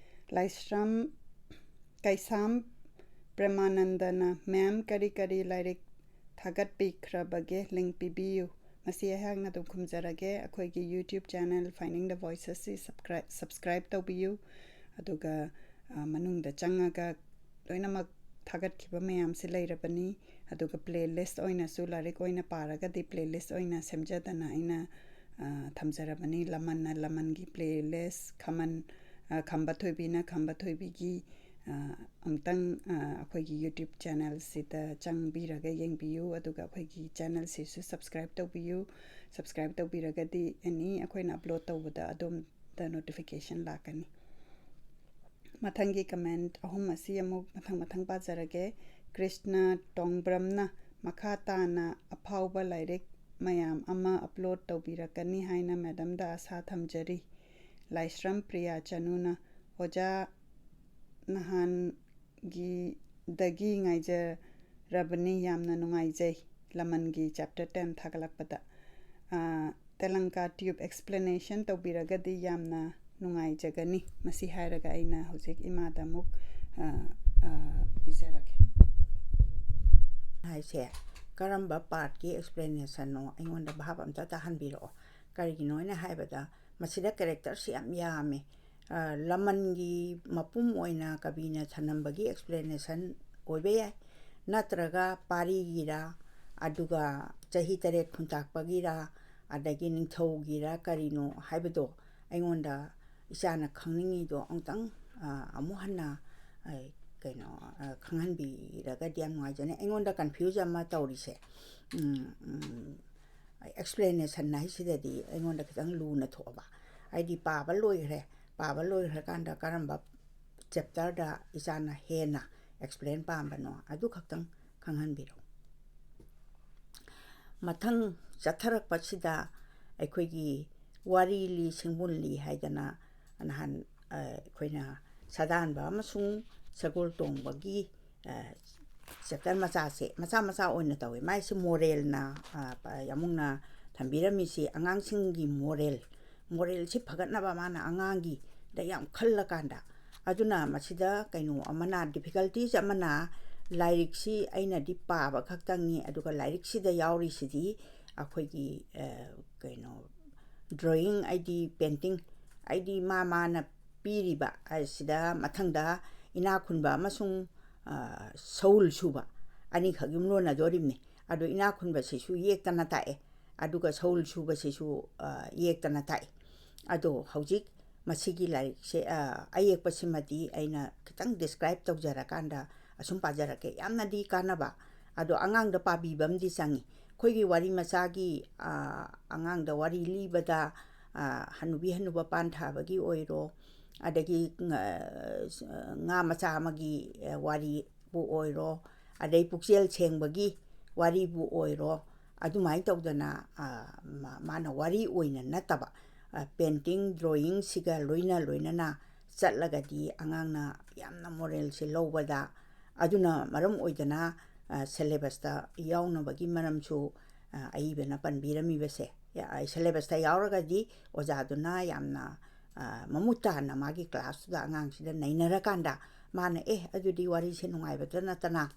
ꯂꯥꯏꯁ꯭ꯔꯝ ꯀꯩꯁꯥꯝ ꯄ꯭ꯔꯦꯃꯥꯅꯟꯗꯅ, "Ma'am, ꯀꯔꯤ ꯀꯔꯤ ꯂꯥꯏꯔꯤꯛ ꯊꯥꯒꯠꯄꯤꯈ꯭ꯔꯕꯒꯦ? Link ꯄꯤꯕꯤꯌꯨ꯫ ꯃꯁꯤ ꯑꯩꯍꯥꯛꯅ ꯑꯗꯨꯝ ꯈꯨꯝꯖꯔꯒꯦ꯫ ꯑꯩꯈꯣꯏꯒꯤ YouTube channel Finding the Voicesꯁꯤ subscribe, subscribe ꯇꯧꯕꯤꯌꯨ꯫ ꯑꯗꯨꯒ, ꯑ, ꯃꯅꯨꯡꯗ ꯆꯪꯉꯒ ꯂꯣꯏꯅꯃꯛ ꯊꯥꯒꯠꯈꯤꯕ ꯃꯌꯥꯝꯁꯤ ꯂꯩꯔꯕꯅꯤ꯫ ꯑꯗꯨꯒ playlist ꯑꯣꯏꯅꯁꯨ, ꯂꯥꯏꯔꯤꯛ ꯑꯣꯏꯅ ꯄꯥꯔꯒꯗꯤ playlist ꯑꯣꯏꯅ ꯁꯦꯝꯖꯗꯅ ꯑꯩꯅ, ꯑ, ꯊꯝꯖꯔꯕꯅꯤ꯫ ꯂꯃꯟꯅ ꯂꯃꯟꯒꯤ playlist, ꯈꯃꯟ, ꯑ, ꯈꯝꯕ ꯊꯣꯏꯕꯤꯅ ꯈꯝꯕ ꯊꯣꯏꯕꯤꯒꯤ, ꯑ, ꯑꯃꯨꯛꯇꯪ, ꯑ, ꯑꯩꯈꯣꯏꯒꯤ YouTube channelꯁꯤꯗ ꯆꯪꯕꯤꯔꯒ ꯌꯦꯡꯕꯤꯌꯨ, ꯑꯗꯨꯒ ꯑꯩꯈꯣꯏꯒꯤ channelꯁꯤꯁꯨ subscribe ꯇꯧꯕꯤꯌꯨ꯫ Subscribe ꯇꯧꯕꯤꯔꯒꯗꯤ any ꯑꯩꯈꯣꯏꯅ upload ꯇꯧꯕꯗ ꯑꯗꯣꯝꯗ notification ꯂꯥꯛꯀꯅꯤ꯫ ꯃꯊꯪꯒꯤ comment ꯑꯍꯨꯝ ꯑꯁꯤ ꯑꯃꯨꯛ ꯃꯊꯪ ꯃꯊꯪ ꯄꯥꯖꯔꯒꯦ꯫ ꯀ꯭ꯔꯤꯁꯅ ꯇꯣꯡꯕ꯭ꯔꯝꯅ ꯃꯈꯥ ꯇꯥꯅ ꯑꯐꯥꯎꯕ ꯂꯥꯏꯔꯤꯛ ꯃꯌꯥꯝ ꯑꯃ upload ꯇꯧꯕꯤꯔꯛꯀꯅꯤ ꯍꯥꯏꯅ madamꯗ ꯑꯁꯥ ꯊꯝꯖꯔꯤ꯫ ꯂꯥꯏꯁ꯭ꯔꯝ ꯄ꯭ꯔꯤꯌꯥ ꯆꯅꯨꯅ ꯑꯣꯖꯥ ꯅꯍꯥꯟꯒꯤꯗꯒꯤ ꯉꯥꯏꯖꯔꯕꯅꯤ, ꯌꯥꯝꯅ ꯅꯨꯡꯉꯥꯏꯖꯩ꯫ ꯂꯃꯟꯒꯤ chapter ten ꯊꯥꯒꯠꯂꯛꯄꯗ꯫ ꯑꯥ, ꯇꯦꯂꯪꯀꯥ tube explanation ꯇꯧꯕꯤꯔꯒꯗꯤ ꯌꯥꯝꯅ ꯅꯨꯡꯉꯥꯏꯖꯒꯅꯤ꯫ ꯃꯁꯤ ꯍꯥꯏꯔꯒ ꯑꯩꯅ ꯍꯧꯖꯤꯛ ꯏꯃꯥꯗ ꯑꯃꯨꯛ, ꯑꯥ, ꯑꯥ, ꯄꯤꯖꯔꯒꯦ꯫ ꯍꯥꯏꯁꯦ ꯀꯔꯝꯕ partꯀꯤ explanationꯅꯣ? ꯑꯩꯉꯣꯟꯗ ꯚꯥꯞ ꯑꯝꯇ ꯇꯥꯍꯟꯕꯤꯔꯛꯑꯣ꯫ ꯀꯔꯤꯒꯤꯅꯣ ꯍꯥꯏꯅ ꯍꯥꯏꯕꯗ, ꯃꯁꯤꯗ characterꯁꯤ ꯌꯥꯝ ꯌꯥꯝꯃꯤ꯫ ꯑ, ꯂꯃꯟꯒꯤ ꯃꯄꯨꯝ ꯑꯣꯏꯅ ꯀꯕꯤꯅ ꯊꯅꯝꯕꯒꯤ explanation ꯑꯣꯏꯕ ꯌꯥꯏ, ꯅꯠꯇ꯭ꯔꯒ ꯄꯥꯔꯤꯒꯤꯔꯥ, ꯑꯗꯨꯒ ꯆꯍꯤ ꯇꯔꯦꯠ ꯈꯨꯟꯇꯥꯛꯄꯒꯤꯔꯥ, ꯑꯗꯒꯤ ꯅꯤꯡꯊꯧꯒꯤꯔꯥ ꯀꯔꯤꯅꯣ ꯍꯥꯏꯕꯗꯣ ꯑꯩꯉꯣꯟꯗ ꯏꯆꯥꯅ ꯈꯪꯅꯤꯡꯉꯤꯗꯣ ꯑꯃꯨꯛꯇꯪ, ꯑ, ꯑꯃꯨꯛ ꯍꯟꯅ, ꯑ, ꯀꯩꯅꯣ, ꯑ, ꯈꯪꯍꯟꯕꯤꯔꯒꯗꯤ ꯌꯥꯝ ꯅꯨꯡꯉꯥꯏꯖꯅꯤ꯫ ꯑꯩꯉꯣꯟꯗ confuse ꯑꯃ ꯇꯧꯔꯤꯁꯦ, ꯎꯝ, ꯎꯝ, explanation ꯍꯥꯏꯁꯤꯗꯗꯤ ꯑꯩꯉꯣꯟꯗ ꯈꯤꯇꯪ ꯂꯨꯅ ꯊꯣꯛꯑꯕ꯫ ꯑꯩꯗꯤ ꯄꯥꯕ ꯂꯣꯏꯈ꯭ꯔꯦ꯫ ꯄꯥꯕ ꯂꯣꯏꯈ꯭ꯔꯀꯥꯟꯗ ꯀꯔꯝꯕ chapterꯗ ꯏꯆꯥꯅ ꯍꯦꯟꯅ explain ꯄꯥꯝꯕꯅꯣ, ꯑꯗꯨ ꯈꯛꯇꯪ ꯈꯪꯍꯟꯕꯤꯔꯛꯎ꯫ ꯃꯊꯪ ꯆꯠꯊꯔꯛꯄꯁꯤꯗ ꯑꯩꯈꯣꯏꯒꯤ ꯋꯥꯔꯤ ꯂꯤ, ꯁꯤꯡꯕꯨꯜ ꯂꯤ ꯍꯥꯏꯗꯅ ꯅꯍꯥꯟ, ꯑ, ꯑꯩꯈꯣꯏꯅ ꯁꯥꯗꯥꯟꯕ ꯑꯃꯁꯨꯡ ꯁꯒꯣꯜ ꯇꯣꯡꯕꯒꯤ, ꯑ, chapter ꯃꯆꯥꯁꯦ ꯃꯆꯥ ꯃꯆꯥ ꯑꯣꯏꯅ ꯇꯧꯋꯦ꯫ ꯃꯥꯏꯁꯦ moralꯅ, ꯑ, ꯄ-, ꯌꯥꯝꯕꯨꯡꯅ ꯊꯝꯕꯤꯔꯝꯃꯤꯁꯤ ꯑꯉꯥꯡꯁꯤꯡꯒꯤ moral, moralꯁꯤ ꯐꯒꯠꯅꯕ ꯃꯥꯅ ꯑꯉꯥꯡꯒꯤꯗ ꯌꯥꯝ ꯈꯜꯂꯀꯥꯟꯗ꯫ ꯑꯗꯨꯅ ꯃꯁꯤꯗ ꯀꯩꯅꯣ ꯑꯃꯅ, difficulties ꯑꯃꯅ, ꯂꯥꯏꯔꯤꯛꯁꯤ ꯑꯩꯅꯗꯤ ꯄꯥꯕ ꯈꯛꯇꯪꯅꯤ, ꯑꯗꯨꯒ ꯂꯥꯏꯔꯤꯛꯁꯤꯗ ꯌꯥꯎꯔꯤꯁꯤꯗꯤ ꯑꯩꯈꯣꯏꯒꯤ, ꯑ, ꯀꯩꯅꯣ, drawing, ꯑꯩꯗꯤ painting, ꯑꯩꯗꯤ ꯃꯥ ꯃꯥꯅ ꯄꯤꯔꯤꯕ ꯑꯁꯤꯗ ꯃꯊꯪꯗ ꯏꯅꯥꯛ ꯈꯨꯟꯕ ꯑꯃꯁꯨꯡ, ꯑ, ꯁꯧꯜ ꯁꯨꯕ ꯑꯅꯤꯈꯛ ꯌꯨꯝꯂꯣꯟꯅꯗꯣꯔꯤꯕꯅꯤ꯫ ꯑꯗꯣ ꯏꯅꯥꯛ ꯈꯨꯟꯕꯁꯤꯁꯨ ꯌꯦꯛꯇꯅ ꯇꯥꯛꯑꯦ, ꯑꯗꯨꯒ ꯁꯧꯜ ꯁꯨꯕꯁꯤꯁꯨ, ꯑ, ꯌꯦꯛꯇꯅ ꯇꯥꯛꯑꯦ꯫ ꯑꯗꯣ ꯍꯧꯖꯤꯛ ꯃꯁꯤꯒꯤ ꯂꯥꯏꯔꯤꯛꯁꯦ, ꯑ, ꯑꯌꯦꯛꯄꯁꯤꯃꯗꯤ ꯑꯩꯅ ꯈꯤꯇꯪ describe ꯇꯧꯖꯔꯀꯥꯟꯗ ꯑꯁꯨꯝ ꯄꯥꯖꯔꯛꯀꯦ꯫ ꯌꯥꯝꯅꯗꯤ ꯀꯥꯟꯅꯕ, ꯑꯗꯣ ꯑꯉꯥꯡꯗ ꯄꯥꯕꯤꯕ ꯑꯃꯗꯤ ꯆꯪꯉꯤ꯫ ꯑꯩꯈꯣꯏꯒꯤ ꯋꯥꯔꯤ ꯃꯆꯥꯒꯤ, ꯑ, ꯑꯉꯥꯡꯗ ꯋꯥꯔꯤ ꯂꯤꯕꯗ, ꯑ, ꯍꯅꯨꯕꯤ ꯍꯅꯨꯕ ꯄꯥꯟ ꯊꯥꯕꯒꯤ ꯑꯣꯏꯔꯣ, ꯑꯗꯒꯤ, ꯑ, ꯉꯥ ꯃꯆꯥ ꯑꯃꯒꯤ, ꯑ, ꯋꯥꯔꯤꯕꯨ ꯑꯣꯏꯔꯣ, ꯑꯗꯩ ꯄꯨꯛꯆꯦꯜ ꯁꯦꯡꯕꯒꯤ ꯋꯥꯔꯤꯕꯨ ꯑꯣꯏꯔꯣ, ꯑꯗꯨꯃꯥꯏꯅ ꯇꯧꯗꯅ, ꯑ, ꯃꯥ-, ꯃꯥꯅ ꯋꯥꯔꯤ ꯑꯣꯏꯅ ꯅꯠꯇꯕ, ꯑ, painting, drawingꯁꯤꯒ ꯂꯣꯏꯅ ꯂꯣꯏꯅꯅ ꯆꯠꯂꯒꯗꯤ ꯑꯉꯥꯡꯅ ꯌꯥꯝꯅ moralꯁꯦ ꯂꯧꯕꯗ, ꯑꯗꯨꯅ ꯃꯔꯝ ꯑꯣꯏꯗꯅ, ꯑ, syllabusꯇ ꯌꯥꯎꯅꯕꯒꯤ ꯃꯔꯝꯁꯨ, ꯑ, ꯑꯏꯕꯅ ꯄꯟꯕꯤꯔꯝꯃꯤꯕꯁꯦ꯫ ꯌꯥ-, syllabusꯇ ꯌꯥꯎꯔꯒꯗꯤ ꯑꯣꯖꯥꯗꯨꯅ ꯌꯥꯝꯅ, ꯑ, ꯃꯃꯨꯠ ꯇꯥꯅ ꯃꯥꯒꯤ classꯇꯨꯗ ꯑꯉꯥꯡꯁꯤꯗ ꯅꯩꯅꯔꯀꯥꯟꯗ ꯃꯥꯅ, "ꯑꯦ, ꯑꯗꯨꯗꯤ ꯋꯥꯔꯤꯁꯦ ꯅꯨꯡꯉꯥꯏꯕꯇ ꯅꯠꯇꯅ,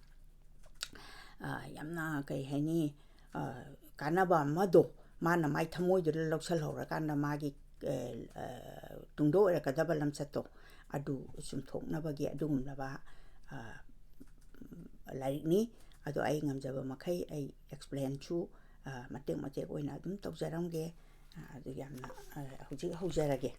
ꯑ, ꯌꯥꯝꯅ, ꯀꯩ ꯍꯥꯏꯅꯤ, ꯑ, ꯀꯥꯟꯅꯕ ꯑꯃꯗꯣ ꯃꯥꯅ ꯃꯥꯏ ꯊꯃꯣꯏꯗꯨꯗ ꯂꯧꯁꯜꯍꯧꯔꯀꯥꯟꯗ ꯃꯥꯒꯤ, ꯑ, ꯑ, ꯇꯨꯡꯗ ꯑꯣꯏꯔꯛꯀꯗꯕ ꯂꯝꯆꯠꯇꯣ ꯑꯗꯨ ꯆꯨꯝꯊꯣꯛꯅꯕꯒꯤ ꯑꯗꯨꯒꯨꯝꯂꯕ, ꯑ, ꯂꯥꯏꯔꯤꯛꯅꯤ꯫ ꯑꯗꯣ ꯑꯩ ꯉꯝꯖꯕ ꯃꯈꯩ ꯑꯩ explainꯁꯨ, ꯑ, ꯃꯇꯦꯛ ꯃꯇꯦꯛ ꯑꯣꯏꯅ ꯑꯗꯨꯝ ꯇꯧꯖꯔꯝꯒꯦ꯫ ꯑ, ꯑꯗꯨ ꯌꯥꯝꯅ, ꯑ, ꯍꯧꯖꯤꯛ ꯍꯧꯖꯔꯒꯦ꯫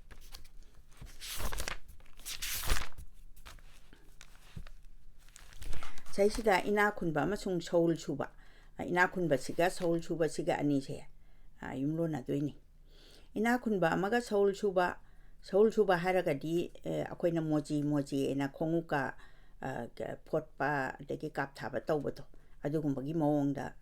ꯁꯤꯗꯩꯁꯤꯗ ꯏꯅꯥꯛ ꯈꯨꯟꯕ ꯑꯃꯁꯨꯡ ꯁꯧꯜ ꯁꯨꯕ, ꯑ, ꯏꯅꯥꯛ ꯈꯨꯟꯕꯁꯤꯒ ꯁꯧꯜ ꯁꯨꯕꯁꯤꯒ ꯑꯅꯤꯁꯦ, ꯑ, ꯌꯨꯝꯂꯣꯟꯅꯗꯣꯏꯅꯤ꯫ ꯏꯅꯥꯛ ꯈꯨꯟꯕ ꯑꯃꯒ ꯁꯧꯜ ꯁꯨꯕ, ꯁꯧꯜ ꯁꯨꯕ ꯍꯥꯏꯔꯒꯗꯤ, ꯑ, ꯑꯩꯈꯣꯏꯅ ꯃꯣꯖꯤ ꯃꯣꯖꯤ ꯍꯥꯏꯅ ꯈꯣꯡꯎꯞꯀ, ꯑ, ꯀ-, ꯐꯣꯠꯄ ꯑꯗꯒꯤ ꯀꯥꯞꯊꯥꯕ ꯇꯧꯕꯗꯣ, ꯑꯗꯨꯒꯨꯝꯕꯒꯤ ꯃꯑꯣꯡꯗ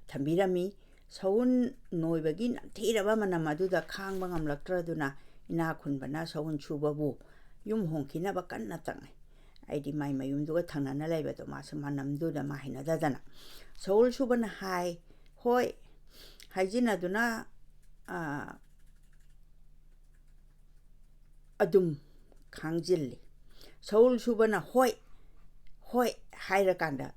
ꯊꯝꯕꯤꯔꯝꯃꯤ꯫ ꯁꯎꯟ ꯅꯣꯏꯕꯒꯤ ꯅꯝꯊꯤꯔꯕ ꯃꯅꯝ ꯑꯗꯨꯗ ꯈꯥꯡꯕ ꯉꯝꯂꯛꯇ꯭ꯔꯗꯨꯅ ꯏꯅꯥꯛ ꯈꯨꯟꯕꯅ ꯁꯎꯟ ꯁꯨꯕꯕꯨ ꯌꯨꯝ ꯍꯣꯡꯈꯤꯅꯕ ꯀꯟꯅ ꯇꯛꯅꯩ꯫ ꯑꯩꯗꯤ ꯃꯥꯏ ꯃꯌꯨꯝꯗꯨꯒ ꯊꯪꯅꯅ ꯂꯩꯕꯗꯣ ꯃꯥꯁꯨ ꯃꯅꯝꯗꯨꯗ ꯃꯥ ꯍꯩꯅꯗꯗꯅ꯫ ꯁꯎꯜ ꯁꯨꯕꯅ ꯍꯥꯏ, "ꯍꯣꯏ," ꯍꯥꯏꯖꯤꯟꯅꯗꯨꯅ, ꯑ, ꯑꯗꯨꯝ ꯈꯥꯡꯖꯤꯜꯂꯤ꯫ ꯁꯎꯜ ꯁꯨꯕꯅ "ꯍꯣꯏ, ꯍꯣꯏ" ꯍꯥꯏꯔꯀꯥꯟꯗ,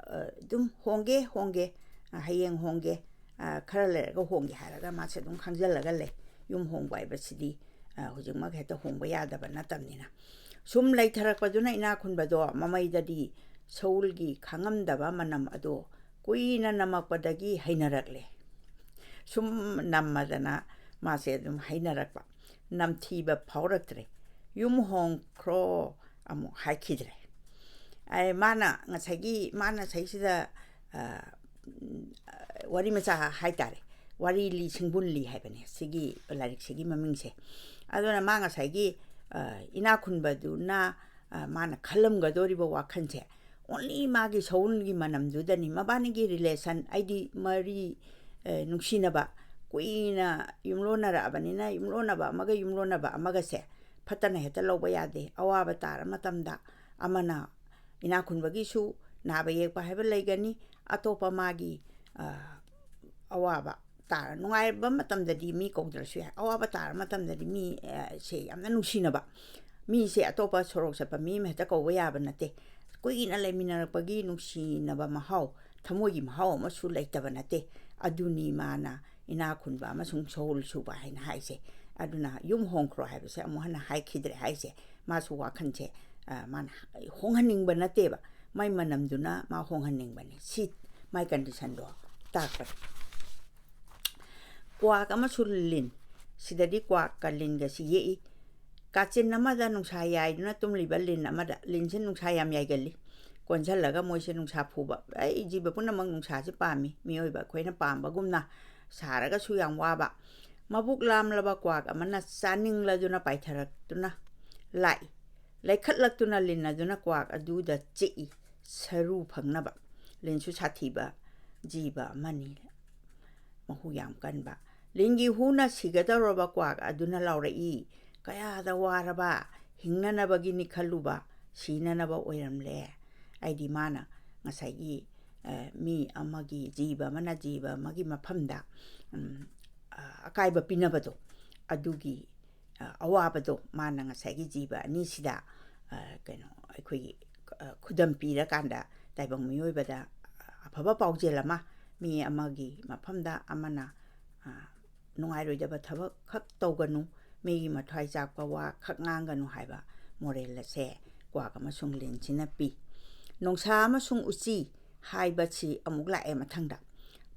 ꯑ, ꯑꯗꯨꯝ "ꯍꯣꯡꯒꯦ, ꯍꯣꯡꯒꯦ, ꯑ, ꯍꯌꯦꯡ ꯍꯣꯡꯒꯦ, ꯑ, ꯈꯔ ꯂꯩꯔꯒ ꯍꯣꯡꯒꯦ" ꯍꯥꯏꯔꯒ ꯃꯥꯁꯦ ꯑꯗꯨꯝ ꯈꯥꯡꯖꯤꯜꯂꯒ ꯂꯩ꯫ ꯌꯨꯝ ꯍꯣꯡꯕ ꯍꯥꯏꯕꯁꯤꯗꯤ, ꯑ, ꯍꯧꯖꯤꯛꯃꯛ ꯍꯦꯛꯇ ꯍꯣꯡꯕ ꯌꯥꯗꯕ ꯅꯠꯇꯕꯅꯤꯅ꯫ ꯁꯨꯝ ꯂꯩꯊꯔꯛꯄꯗꯨꯅ ꯏꯅꯥꯛ ꯈꯨꯟꯕꯗꯣ ꯃꯃꯩꯗꯗꯤ ꯁꯎꯜꯒꯤ ꯈꯥꯡꯉꯝꯗꯕ ꯃꯅꯝ ꯑꯗꯣ ꯀꯨꯏꯅ ꯅꯝꯃꯛꯄꯗꯒꯤ ꯍꯩꯅꯔꯛꯂꯦ꯫ ꯁꯨꯝ ꯅꯝꯃꯗꯅ ꯃꯥꯁꯦ ꯑꯗꯨꯝ ꯍꯥꯏꯅꯔꯛꯄ, ꯅꯝꯊꯤꯕ ꯐꯥꯎꯔꯛꯇ꯭ꯔꯦ, ꯌꯨꯝ ꯍꯣꯡꯈ꯭ꯔꯣ ꯑꯃꯨꯛ ꯍꯥꯏꯈꯤꯗ꯭ꯔꯦ꯫ ꯑꯩ ꯃꯥꯅ ꯉꯁꯥꯏꯒꯤ, ꯃꯥꯅ ꯉꯁꯥꯏꯁꯤꯗ, ꯑ, ꯋꯥꯔꯤ ꯃꯆꯥ ꯍꯥꯏꯇꯥꯔꯦ, ꯋꯥꯔꯤ ꯂꯤ ꯁꯤꯡꯕꯨꯜ ꯂꯤ ꯍꯥꯏꯕꯅꯦ ꯁꯤꯒꯤ ꯂꯥꯏꯔꯤꯛꯁꯤꯒꯤ ꯃꯃꯤꯡꯁꯦ꯫ ꯑꯗꯨꯅ ꯃꯥ ꯉꯁꯥꯏꯒꯤ, ꯑ, ꯏꯅꯥꯛ ꯈꯨꯟꯕꯗꯨꯅ, ꯑ, ꯃꯥꯅ ꯈꯜꯂꯝꯒꯗꯧꯔꯤꯕ ꯋꯥꯈꯜꯁꯦ only ꯃꯥꯒꯤ ꯁꯎꯜꯒꯤ ꯃꯅꯝꯗꯨꯗꯅꯤ꯫ ꯃꯕꯥꯅꯤꯒꯤ relation, ꯑꯩꯗꯤ ꯃꯔꯤ, ꯑ, ꯅꯨꯡꯁꯤꯅꯕ, ꯀꯨꯏꯅ ꯌꯨꯝꯂꯣꯟꯅꯔꯛꯑꯕꯅꯤꯅ, ꯌꯨꯝꯂꯣꯟꯅꯕ ꯑꯃꯒ ꯌꯨꯝꯂꯣꯟꯅꯕ ꯑꯃꯒꯁꯦ ꯐꯠꯇꯅ ꯍꯦꯛꯇ ꯂꯧꯕ ꯌꯥꯗꯦ꯫ ꯑꯋꯥꯕ ꯇꯥꯔ ꯃꯇꯝꯗ ꯑꯃꯅ, ꯏꯅꯥꯛ ꯈꯨꯟꯕꯒꯤꯁꯨ ꯅꯥꯕ ꯌꯦꯛꯄ ꯍꯥꯏꯕ ꯂꯩꯒꯅꯤ, ꯑꯇꯣꯞꯄ ꯃꯥꯒꯤ, ꯑ, ꯑꯋꯥꯕ ꯇꯥꯔ, ꯅꯨꯡꯉꯥꯏꯕ ꯃꯇꯝꯗꯗꯤ ꯃꯤ ꯀꯧꯗ꯭ꯔꯁꯨ ꯌꯥꯏ, ꯑꯋꯥꯕ ꯇꯥꯔ ꯃꯇꯝꯗꯗꯤ ꯃꯤ, ꯑ, ꯁꯦ ꯌꯥꯝꯅ ꯅꯨꯡꯁꯤꯅꯕ, ꯃꯤꯁꯦ ꯑꯇꯣꯞꯄ ꯁꯣꯔꯣꯛ ꯆꯠꯄ ꯃꯤ ꯑꯃ ꯍꯦꯛꯇ ꯀꯧꯕ ꯌꯥꯕ ꯅꯠꯇꯦ꯫ ꯀꯨꯏꯅ ꯂꯩꯃꯤꯟꯅꯔꯛꯄꯒꯤ ꯅꯨꯡꯁꯤꯅꯕ ꯃꯍꯥꯎ, ꯊꯃꯣꯏꯒꯤ ꯃꯍꯥꯎ ꯑꯃꯁꯨ ꯂꯩꯇꯕ ꯅꯠꯇꯦ꯫ ꯑꯗꯨꯅꯤ ꯃꯥꯅ ꯏꯅꯥꯛ ꯈꯨꯟꯕ ꯑꯃꯁꯨꯡ ꯁꯣꯜ ꯁꯨꯕ ꯍꯥꯏꯅ ꯍꯥꯏꯁꯦ꯫ ꯑꯗꯨꯅ ꯌꯨꯝ ꯍꯣꯡꯈ꯭ꯔꯣ ꯍꯥꯏꯕꯁꯦ ꯑꯃꯨꯛ ꯍꯟꯅ ꯍꯥꯏꯈꯤꯗ꯭ꯔꯦ ꯍꯥꯏꯁꯦ꯫ ꯃꯥꯁꯨ ꯋꯥꯈꯜꯁꯦ, ꯑ, ꯃꯥꯅ ꯍꯣꯡꯍꯟꯅꯤꯡꯕ ꯅꯠꯇꯦꯕ, ꯃꯥꯏ ꯃꯅꯝꯗꯨꯅ ꯃꯥ ꯍꯣꯡꯍꯟꯅꯤꯡꯕꯅꯦ꯫ ꯁꯤ ꯃꯥꯏ conditionꯗꯣ ꯇꯥꯛꯄꯅꯦ꯫ ꯀ꯭ꯋꯥꯛ ꯑꯃꯁꯨ ꯂꯤꯟ, ꯁꯤꯗꯗꯤ ꯀ꯭ꯋꯥꯛꯀ ꯂꯤꯟꯒꯁꯤ ꯌꯦꯛꯏ꯫ ꯀꯥꯆꯤꯟ ꯑꯃꯗ ꯅꯨꯡꯁꯥ ꯌꯥꯏꯗꯨꯅ ꯇꯨꯝꯂꯤꯕ ꯂꯤꯟ ꯑꯃꯗ, ꯂꯤꯟꯁꯤ ꯅꯨꯡꯁꯥ ꯌꯥꯝ ꯌꯥꯏꯒꯜꯂꯤ꯫ ꯀꯣꯟꯁꯤꯜꯂꯒ ꯃꯣꯏꯁꯦ ꯅꯨꯡꯁꯥ ꯐꯨꯕ, ꯑꯩ ꯖꯤꯕ ꯄꯨꯝꯅꯃꯛ ꯅꯨꯡꯁꯥꯁꯤ ꯄꯥꯝꯃꯤ, ꯃꯤꯑꯣꯏꯕ ꯑꯩꯈꯣꯏꯅ ꯄꯥꯝꯕꯒꯨꯝꯅ꯫ ꯁꯥꯔꯒꯁꯨ ꯌꯥꯝ ꯋꯥꯕ꯫ ꯃꯕꯨꯛ ꯂꯥꯝꯂꯕ ꯀ꯭ꯋꯥꯛ ꯑꯃꯅ ꯆꯥꯅꯤꯡꯂꯗꯨꯅ ꯄꯥꯏꯊꯔꯛꯇꯨꯅ ꯂꯥꯛꯏ꯫ ꯂꯩꯈꯠꯂꯛꯇꯨꯅ ꯂꯤꯟ ꯑꯗꯨꯅ ꯀ꯭ꯋꯥꯛ ꯑꯗꯨꯗ ꯆꯤꯛꯏ, ꯁꯔꯨ ꯐꯪꯅꯕ꯫ ꯂꯤꯟꯁꯨ ꯁꯥꯊꯤꯕ ꯖꯤꯕ ꯑꯃꯅꯤ, ꯃꯍꯨ ꯌꯥꯝ ꯀꯟꯕ꯫ ꯂꯤꯟꯒꯤ ꯍꯨꯅ ꯁꯤꯒꯗꯧꯔꯕ ꯀ꯭ꯋꯥꯛ ꯑꯗꯨꯅ ꯂꯥꯎꯔꯛꯏ, "ꯀꯌꯥꯗ ꯋꯥꯔꯕ, ꯍꯤꯡꯅꯅꯕꯒꯤꯅꯤ ꯈꯜꯂꯨꯕ, ꯁꯤꯅꯅꯕ ꯑꯣꯏꯔꯝꯂꯦ"꯫ ꯑꯩꯗꯤ ꯃꯥꯅ ꯉꯁꯥꯏꯒꯤ, ꯑ, ꯃꯤ ꯑꯃꯒꯤ, ꯖꯤꯕ ꯑꯃꯅ ꯖꯤꯕ ꯑꯃꯒꯤ ꯃꯐꯝꯗ, ꯎꯝ, ꯑ, ꯑꯀꯥꯏꯕ ꯄꯤꯅꯕꯗꯣ, ꯑꯗꯨꯒꯤ, ꯑ, ꯑꯋꯥꯕꯗꯣ ꯃꯥꯅ ꯉꯁꯥꯏꯒꯤ ꯖꯤꯕ ꯑꯅꯤꯁꯤꯗ, ꯑ, ꯀꯩꯅꯣ, ꯑꯩꯈꯣꯏꯒꯤ, ꯑ, ꯈꯨꯗꯝ ꯄꯤꯔꯀꯥꯟꯗ ꯇꯥꯏꯕꯪ ꯃꯤꯑꯣꯏꯕꯗ ꯑꯐꯕ ꯄꯥꯎꯖꯦꯜ ꯑꯃ, ꯃꯤ ꯑꯃꯒꯤ ꯃꯐꯝꯗ ꯑꯃꯅ, ꯑ, ꯅꯨꯡꯉꯥꯏꯔꯣꯏꯗꯕ ꯊꯕꯛ ꯈꯛ ꯇꯧꯒꯅꯨ, ꯃꯤꯒꯤ ꯃꯊ꯭ꯋꯥꯏ ꯆꯥꯛꯄ ꯋꯥ ꯈꯛ ꯉꯥꯡꯒꯅꯨ ꯍꯥꯏꯕ moral ꯑꯁꯦ ꯀ꯭ꯋꯥꯛ ꯑꯃꯁꯨꯡ ꯂꯤꯟꯁꯤꯅ ꯄꯤ꯫ ꯅꯣꯡꯁꯥ ꯑꯃꯁꯨꯡ ꯎꯆꯤ ꯍꯥꯏꯕꯁꯤ ꯑꯃꯨꯛ ꯂꯥꯛꯑꯦ ꯃꯊꯪꯗ꯫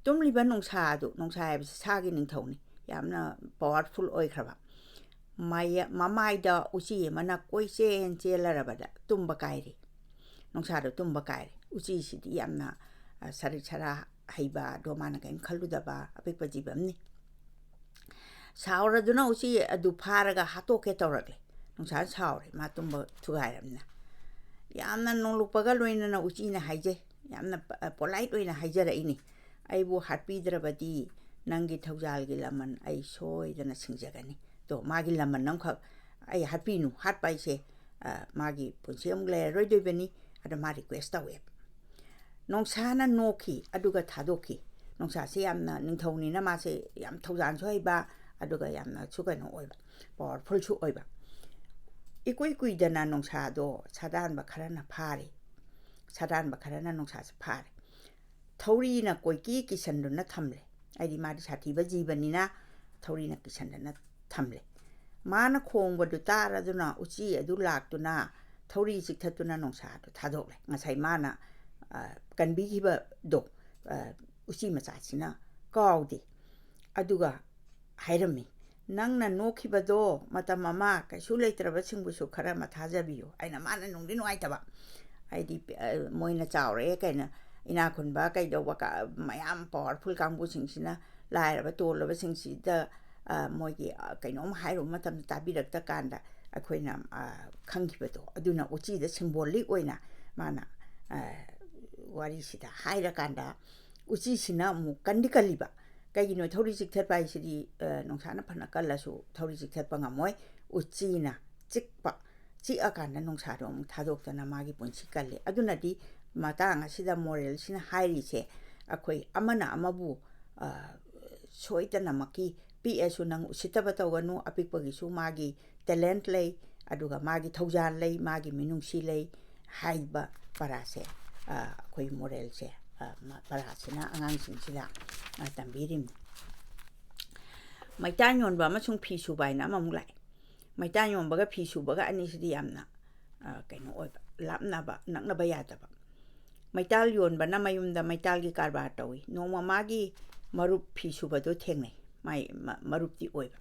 ꯇꯨꯝꯂꯤꯕ ꯅꯣꯡꯁꯥ ꯑꯗꯨ, ꯅꯣꯡꯁꯥ ꯍꯥꯏꯕꯁꯤ ꯁꯥꯒꯤ ꯅꯤꯡꯊꯧꯅꯤ, ꯌꯥꯝꯅ ꯄꯋꯥꯔꯐꯨꯜ ꯑꯣꯏꯈ꯭ꯔꯕ꯫ ꯃꯥꯏ-, ꯃꯃꯥꯏꯗ ꯎꯆꯤ ꯑꯃꯅ ꯀꯣꯏꯆꯦꯟ ꯆꯦꯜꯂꯔꯕꯗ ꯇꯨꯝꯕ ꯀꯥꯏꯔꯦ꯫ ꯅꯣꯡꯁꯥꯗꯣ ꯇꯨꯝꯕ ꯀꯥꯏꯔꯦ꯫ ꯎꯆꯤꯁꯤꯗꯤ ꯌꯥꯝꯅ, ꯑ, ꯁꯔꯤꯠ ꯁꯔꯥ ꯍꯩꯕ, ꯑꯗꯣ ꯃꯥꯅ ꯀꯔꯤꯝ ꯈꯜꯂꯨꯗꯕ ꯑꯄꯤꯛꯄ ꯖꯤꯕ ꯑꯃꯅꯤ꯫ ꯁꯥꯎꯔꯗꯨꯅ ꯎꯆꯤ ꯑꯗꯨ ꯐꯥꯔꯒ ꯍꯥꯠꯇꯣꯛꯀꯦ ꯇꯧꯔꯛꯂꯦ꯫ ꯅꯣꯡꯁꯥꯅ ꯁꯥꯎꯔꯦ, ꯃꯥ ꯇꯨꯝꯕ ꯊꯨꯒꯥꯏꯔꯕꯅꯤꯅ꯫ ꯌꯥꯝꯅ ꯅꯣꯡꯂꯨꯛꯄꯒ ꯂꯣꯏꯅꯅ ꯎꯆꯤꯅ ꯍꯥꯏꯖꯩ, ꯌꯥꯝꯅ ꯄ-, ꯄꯣꯂꯥꯏꯠ ꯑꯣꯏꯅ ꯍꯥꯏꯖꯔꯛꯏꯅꯤ, "ꯑꯩꯕꯨ ꯍꯥꯠꯄꯤꯗ꯭ꯔꯕꯗꯤ ꯅꯪꯒꯤ ꯊꯧꯖꯥꯜꯒꯤ ꯂꯃꯟ ꯑꯩ ꯁꯣꯏꯗꯅ ꯁꯤꯡꯖꯒꯅꯤ꯫ ꯑꯗꯣ ꯃꯥꯒꯤ ꯂꯃꯟ ꯑꯃꯈꯛ ꯑꯩ ꯍꯥꯠꯄꯤꯅꯨ, ꯍꯥꯠꯄ ꯍꯥꯏꯁꯦ, ꯑ, ꯃꯥꯒꯤ ꯄꯨꯟꯁꯤ ꯑꯃꯨꯛ ꯂꯩꯔꯔꯣꯏꯗꯣꯏꯕꯅꯤ", ꯑꯗꯣ ꯃꯥ ꯔꯤꯀ꯭ꯋꯦꯁ ꯇꯧꯋꯦꯕ꯫ ꯅꯣꯡꯁꯥꯅ ꯅꯣꯛꯈꯤ, ꯑꯗꯨꯒ ꯊꯥꯗꯣꯛꯈꯤ꯫ ꯅꯣꯡꯁꯥꯁꯦ ꯌꯥꯝꯅ ꯅꯤꯡꯊꯧꯅꯤꯅ ꯃꯥꯁꯦ ꯌꯥꯝ ꯊꯧꯖꯥꯜꯁꯨ ꯍꯩꯕ, ꯑꯗꯨꯒ ꯌꯥꯝꯅꯁꯨ ꯀꯩꯅꯣ ꯑꯣꯏꯕ, ꯄꯋꯥꯔꯐꯨꯜꯁꯨ ꯑꯣꯏꯕ꯫ ꯏꯀꯨꯏ ꯀꯨꯏꯗꯅ ꯅꯣꯡꯁꯥꯗꯣ ꯁꯥꯗꯥꯟꯕ ꯈꯔꯅ ꯐꯥꯔꯦ꯫ ꯁꯥꯗꯥꯟꯕ ꯈꯔꯅ ꯅꯣꯡꯁꯥꯁꯦ ꯐꯥꯔꯦ꯫ ꯊꯧꯔꯤꯅ ꯀꯣꯏꯀꯤ ꯀꯤꯁꯟꯗꯨꯅ ꯊꯝꯂꯦ꯫ ꯍꯥꯏꯗꯤ ꯃꯥꯗꯤ ꯁꯥꯊꯤꯕ ꯖꯤꯕꯅꯤꯅ ꯊꯧꯔꯤꯅ ꯀꯤꯁꯟꯗꯅ ꯊꯝꯂꯦ꯫ ꯃꯥꯅ ꯈꯣꯡꯕꯗꯨ ꯇꯥꯔꯗꯨꯅ ꯎꯆꯤ ꯑꯗꯨ ꯂꯥꯛꯇꯨꯅ ꯊꯧꯔꯤ ꯆꯤꯛꯊꯠꯇꯨꯅ ꯅꯣꯡꯁꯥꯗꯨ ꯊꯥꯗꯣꯛꯂꯦ꯫ ꯉꯁꯥꯏ ꯃꯥꯅ, ꯑ, ꯀꯟꯕꯤꯈꯤꯕꯗꯣ, ꯑ, ꯎꯆꯤ ꯃꯆꯥꯁꯤꯅ ꯀꯥꯎꯗꯦ꯫ ꯑꯗꯨꯒ ꯍꯥꯏꯔꯝꯃꯤ, "ꯅꯪꯅ ꯅꯣꯛꯈꯤꯕꯗꯣ ꯃꯇꯝ ꯑꯃ ꯀꯩꯁꯨ ꯂꯩꯇ꯭ꯔꯕꯁꯤꯡꯕꯨꯁꯨ ꯈꯔ ꯃꯊꯥꯖꯕꯤꯌꯨ" ꯍꯥꯏꯅ ꯃꯥꯅ ꯅꯨꯡꯗꯤ ꯅꯨꯡꯉꯥꯏꯇꯕ꯫ ꯍꯥꯏꯗꯤ, ꯑ, ꯃꯣꯏꯅ ꯆꯥꯎꯔꯛꯑꯦ ꯀꯩꯅꯣ, ꯏꯅꯥꯛ ꯈꯨꯟꯕ ꯀꯩꯗꯧꯕ ꯀ-, ꯃꯌꯥꯝ ꯄꯋꯥꯔꯐꯨꯜ ꯀꯥꯡꯕꯨꯁꯤꯡꯁꯤꯅ ꯂꯥꯏꯔꯕ ꯇꯣꯜꯂꯕꯁꯤꯡꯁꯤꯗ, ꯑ, ꯃꯣꯏꯒꯤ, ꯑ, ꯀꯩꯅꯣꯝ ꯍꯥꯏꯔꯨꯕ ꯃꯇꯝꯗ ꯇꯥꯕꯤꯔꯛꯇ ꯀꯥꯟꯗ ꯑꯩꯈꯣꯏꯅ, ꯑ, ꯈꯪꯈꯤꯕꯗꯣ꯫ ꯑꯗꯨꯅ ꯎꯆꯤꯗ ꯁꯤꯝꯕꯣꯂꯤꯛ ꯑꯣꯏꯅ ꯃꯥꯅ, ꯑ, ꯋꯥꯔꯤꯁꯤꯗ ꯍꯥꯏꯔꯀꯥꯟꯗ ꯎꯆꯤꯁꯤꯅ ꯑꯃꯨꯛ ꯀꯟꯗꯤ ꯀꯜꯂꯤꯕ꯫ ꯀꯩꯒꯤꯅꯣ, ꯊꯧꯔꯤ ꯆꯤꯛꯊꯠꯄ ꯍꯥꯏꯁꯤꯗꯤ, ꯑ, ꯅꯣꯡꯁꯥꯅ ꯐꯅ ꯀꯜꯂꯁꯨ ꯊꯧꯔꯤ ꯆꯤꯛꯊꯠꯄ ꯉꯝꯃꯣꯏ꯫ ꯎꯆꯤꯅ ꯆꯤꯛꯄ, ꯆꯤꯛꯑꯀꯥꯟꯗ ꯅꯣꯡꯁꯥꯗꯣ ꯑꯃꯨꯛ ꯊꯥꯗꯣꯛꯇꯅ ꯃꯥꯒꯤ ꯄꯨꯟꯁꯤ ꯀꯜꯂꯤ꯫ ꯑꯗꯨꯅꯗꯤ ꯃꯇꯥꯡ ꯑꯁꯤꯗ ꯃꯣꯔꯦꯜꯁꯤꯅ ꯍꯥꯏꯔꯤꯁꯦ, ꯑꯩꯈꯣꯏ ꯑꯃꯅ ꯑꯃꯕꯨ, ꯑ, ꯁꯣꯏꯗꯅꯃꯛꯀꯤ ꯄꯤꯛꯑꯁꯨ ꯅꯪ ꯎꯁꯤꯠꯇꯕ ꯇꯧꯒꯅꯨ, ꯑꯄꯤꯛꯄꯒꯤꯁꯨ ꯃꯥꯒꯤ ꯇꯦꯂꯦꯟꯠ ꯂꯩ, ꯑꯗꯨꯒ ꯃꯥꯒꯤ ꯊꯧꯖꯥꯜ ꯂꯩ, ꯃꯥꯒꯤ ꯃꯤꯅꯨꯡꯁꯤ ꯂꯩ ꯍꯥꯏꯕ ꯄꯔꯥꯁꯦ, ꯑ, ꯑꯩꯈꯣꯏ ꯃꯣꯔꯦꯜꯁꯦ, ꯑ, ꯃ-, ꯄꯔꯥꯁꯤꯅ ꯑꯉꯥꯡꯁꯤꯡꯁꯤꯗ, ꯑ, ꯇꯝꯕꯤꯔꯤꯕꯅꯤ꯫ ꯃꯩꯇꯥꯟ ꯌꯣꯟꯕ ꯑꯃꯁꯨꯡ ꯐꯤ ꯁꯨꯕ ꯍꯥꯏꯅ ꯑꯃꯃꯨꯛ ꯂꯥꯛꯑꯦ꯫ ꯃꯩꯇꯥꯟ ꯌꯣꯟꯕꯒ ꯐꯤ ꯁꯨꯕꯒ ꯑꯅꯤꯁꯤꯗꯤ ꯌꯥꯝꯅ, ꯑ, ꯀꯩꯅꯣ ꯑꯣꯏꯕ, ꯂꯥꯞꯅꯕ, ꯅꯛꯅꯕ ꯌꯥꯗꯕ꯫ ꯃꯩꯇꯥꯜ ꯌꯣꯟꯕꯅ ꯃꯌꯨꯝꯗ ꯃꯩꯇꯥꯜꯒꯤ ꯀꯔꯕꯥꯔ ꯇꯧꯏ꯫ ꯅꯣꯡꯃ ꯃꯥꯒꯤ ꯃꯔꯨꯞ ꯐꯤ ꯁꯨꯕꯗꯨ ꯊꯦꯡꯅꯩ꯫ ꯃꯥꯏ ꯃ-, ꯃꯔꯨꯞꯇꯤ ꯑꯣꯏꯕ꯫